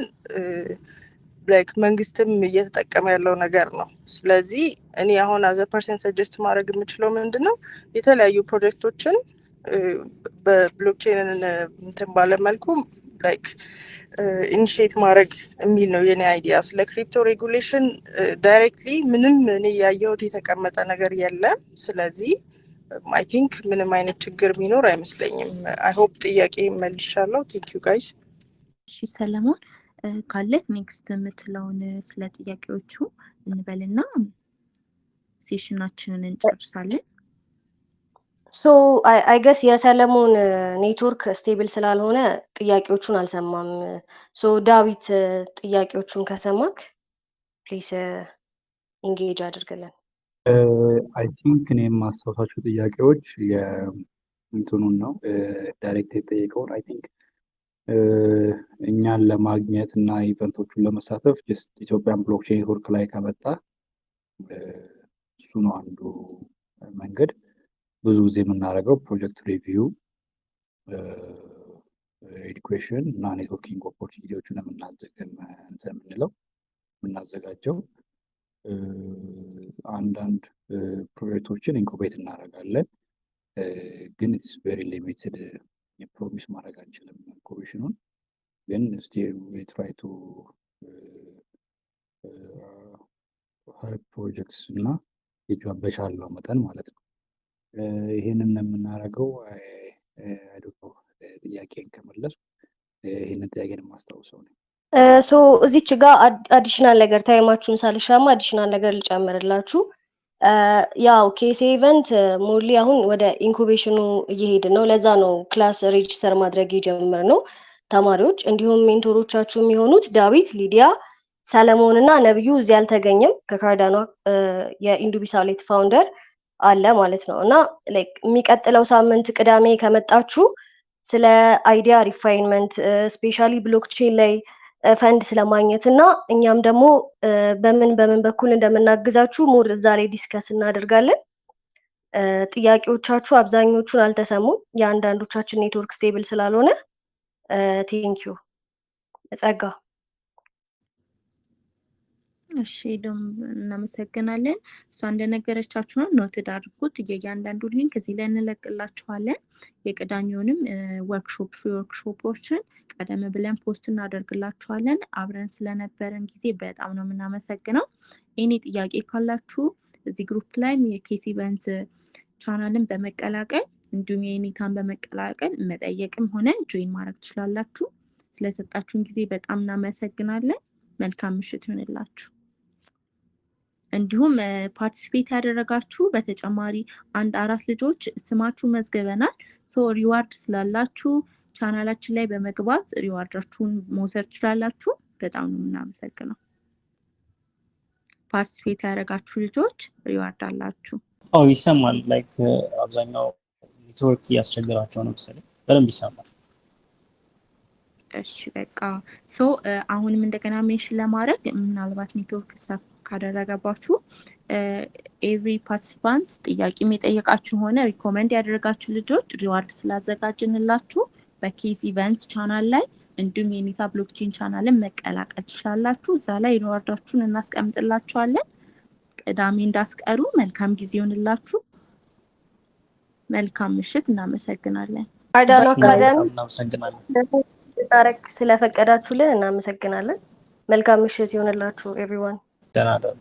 like መንግስትም እየተጠቀመ ያለው ነገር ነው። ስለዚህ እኔ አሁን as a person suggest ማድረግ የምችለው ምንድን ነው፣ የተለያዩ ፕሮጀክቶችን በ blockchain እንትን ባለ መልኩ like initiate ማድረግ የሚል ነው የኔ idea። ስለ crypto regulation directly ምንም እኔ ያየሁት የተቀመጠ ነገር የለም። ስለዚህ I think ምንም አይነት ችግር የሚኖር አይመስለኝም። I hope ጥያቄ መልሻለሁ። Thank you guys። እሺ ሰለሞን፣ ካለህ next የምትለውን ስለ ጥያቄዎቹ እንበልና session ኣችንን እንጨርሳለን። So I guess የሰለሞን network stable ስላልሆነ ጥያቄዎቹን አልሰማም። So ዳዊት፣ ጥያቄዎቹን ከሰማክ please engage አድርግልን። I think እኔ የማስታውሳቸው ጥያቄዎች የእንትኑን ነው፣ direct የተጠየቀውን። I think እኛን ለማግኘት እና event ኦቹን ለመሳተፍ just Ethiopian Blockchain Network ላይ ከመጣ እሱ ነው አንዱ መንገድ። ብዙ ጊዜ የምናደርገው project review፣ education እና networking opportunity ዎችን የምንለው የምናዘጋጀው። አንዳንድ ፕሮጀክቶችን incubate እናደርጋለን፣ ግን it's very limited፣ promise ማድረግ አንችልም incubation ኑን። ግን still we try to help projects እና በቻልነው መጠን ማለት ነው። ይሄንን የምናደርገው። ጥያቄን ከመለስኩ ይሄንን ጥያቄን የማስታውሰው ነው። So እዚች ጋር additional ነገር፣ time ኣችሁን ሳልሻማ additional ነገር ልጨምርላችሁ። ያው ኬስ event mostly አሁን ወደ incubation ኑ እየሄድን ነው። ለዛ ነው class register ማድረግ የጀመርነው ተማሪዎች፣ እንዲሁም mentor ኦቻችሁ የሚሆኑት ዳዊት፣ ሊዲያ፣ ሰለሞን እና ነብዩ እዚህ አልተገኘም፣ ከካርዳኖ የኢንዱቢሳሌት founder። አለ ማለት ነው። እና like የሚቀጥለው ሳምንት ቅዳሜ ከመጣችሁ ስለ idea refinement፣ especially blockchain ላይ ፈንድ ስለማግኘት እና እኛም ደግሞ በምን በምን በኩል እንደምናግዛችሁ more እዛ ላይ discuss እናደርጋለን። ጥያቄዎቻችሁ አብዛኞቹን አልተሰሙም፣ የአንዳንዶቻችን network stable ስላልሆነ። Thank you ጸጋ። እሺ ደም እናመሰግናለን። እሷ እንደነገረቻችሁ ነው፣ noted አድርጉት። የእያንዳንዱ link እዚህ ላይ እንለቅላችኋለን። የቅዳሜውንም workshop፣ free workshop ኦችን ቀደም ብለን post እናደርግላችኋለን። አብረን ስለነበረን ጊዜ በጣም ነው የምናመሰግነው። Any ጥያቄ ካላችሁ እዚህ group ላይም የኬስ event channel ን በመቀላቀል እንዲሁም የኤኒታን በመቀላቀል መጠየቅም ሆነ join ማድረግ ትችላላችሁ። ስለሰጣችሁን ጊዜ በጣም እናመሰግናለን። መልካም ምሽት ይሆንላችሁ። እንዲሁም participate ያደረጋችሁ በተጨማሪ አንድ አራት ልጆች ስማችሁ መዝግበናል። So reward ስላላችሁ ቻናላችን ላይ በመግባት reward ኣችሁን መውሰድ ትችላላችሁ። በጣም ነው የምናመሰግነው። Participate ያደረጋችሁ ልጆች reward አላችሁ። አዎ ይሰማል። Like አብዛኛው ኔትወርክ እያስቸገራቸው ነው መሰለኝ። በደንብ ይሰማል። እሺ በቃ so አሁንም እንደገና mention ለማድረግ፣ ምናልባት ኔትወርክ stuck ካደረገባችሁ፣ every participant ጥያቄም የጠየቃችሁ ሆነ recommend ያደረጋችሁ ልጆች reward ስላዘጋጅንላችሁ በኬዝ event channel ላይ እንዲሁም የኒታ blockchain channel ን መቀላቀል ትችላላችሁ። እዛ ላይ reward ኣችሁን እናስቀምጥላችኋለን። ቅዳሜ እንዳትቀሩ። መልካም ጊዜ ይሆንላችሁ። መልካም ምሽት። እናመሰግናለን። ካርዳኖ አካዳሚ በጣም እናመሰግናለን። ታረክ ስለፈቀዳችሁልን እናመሰግናለን። መልካም ምሽት ይሆንላችሁ everyone። ደህና ደሩ።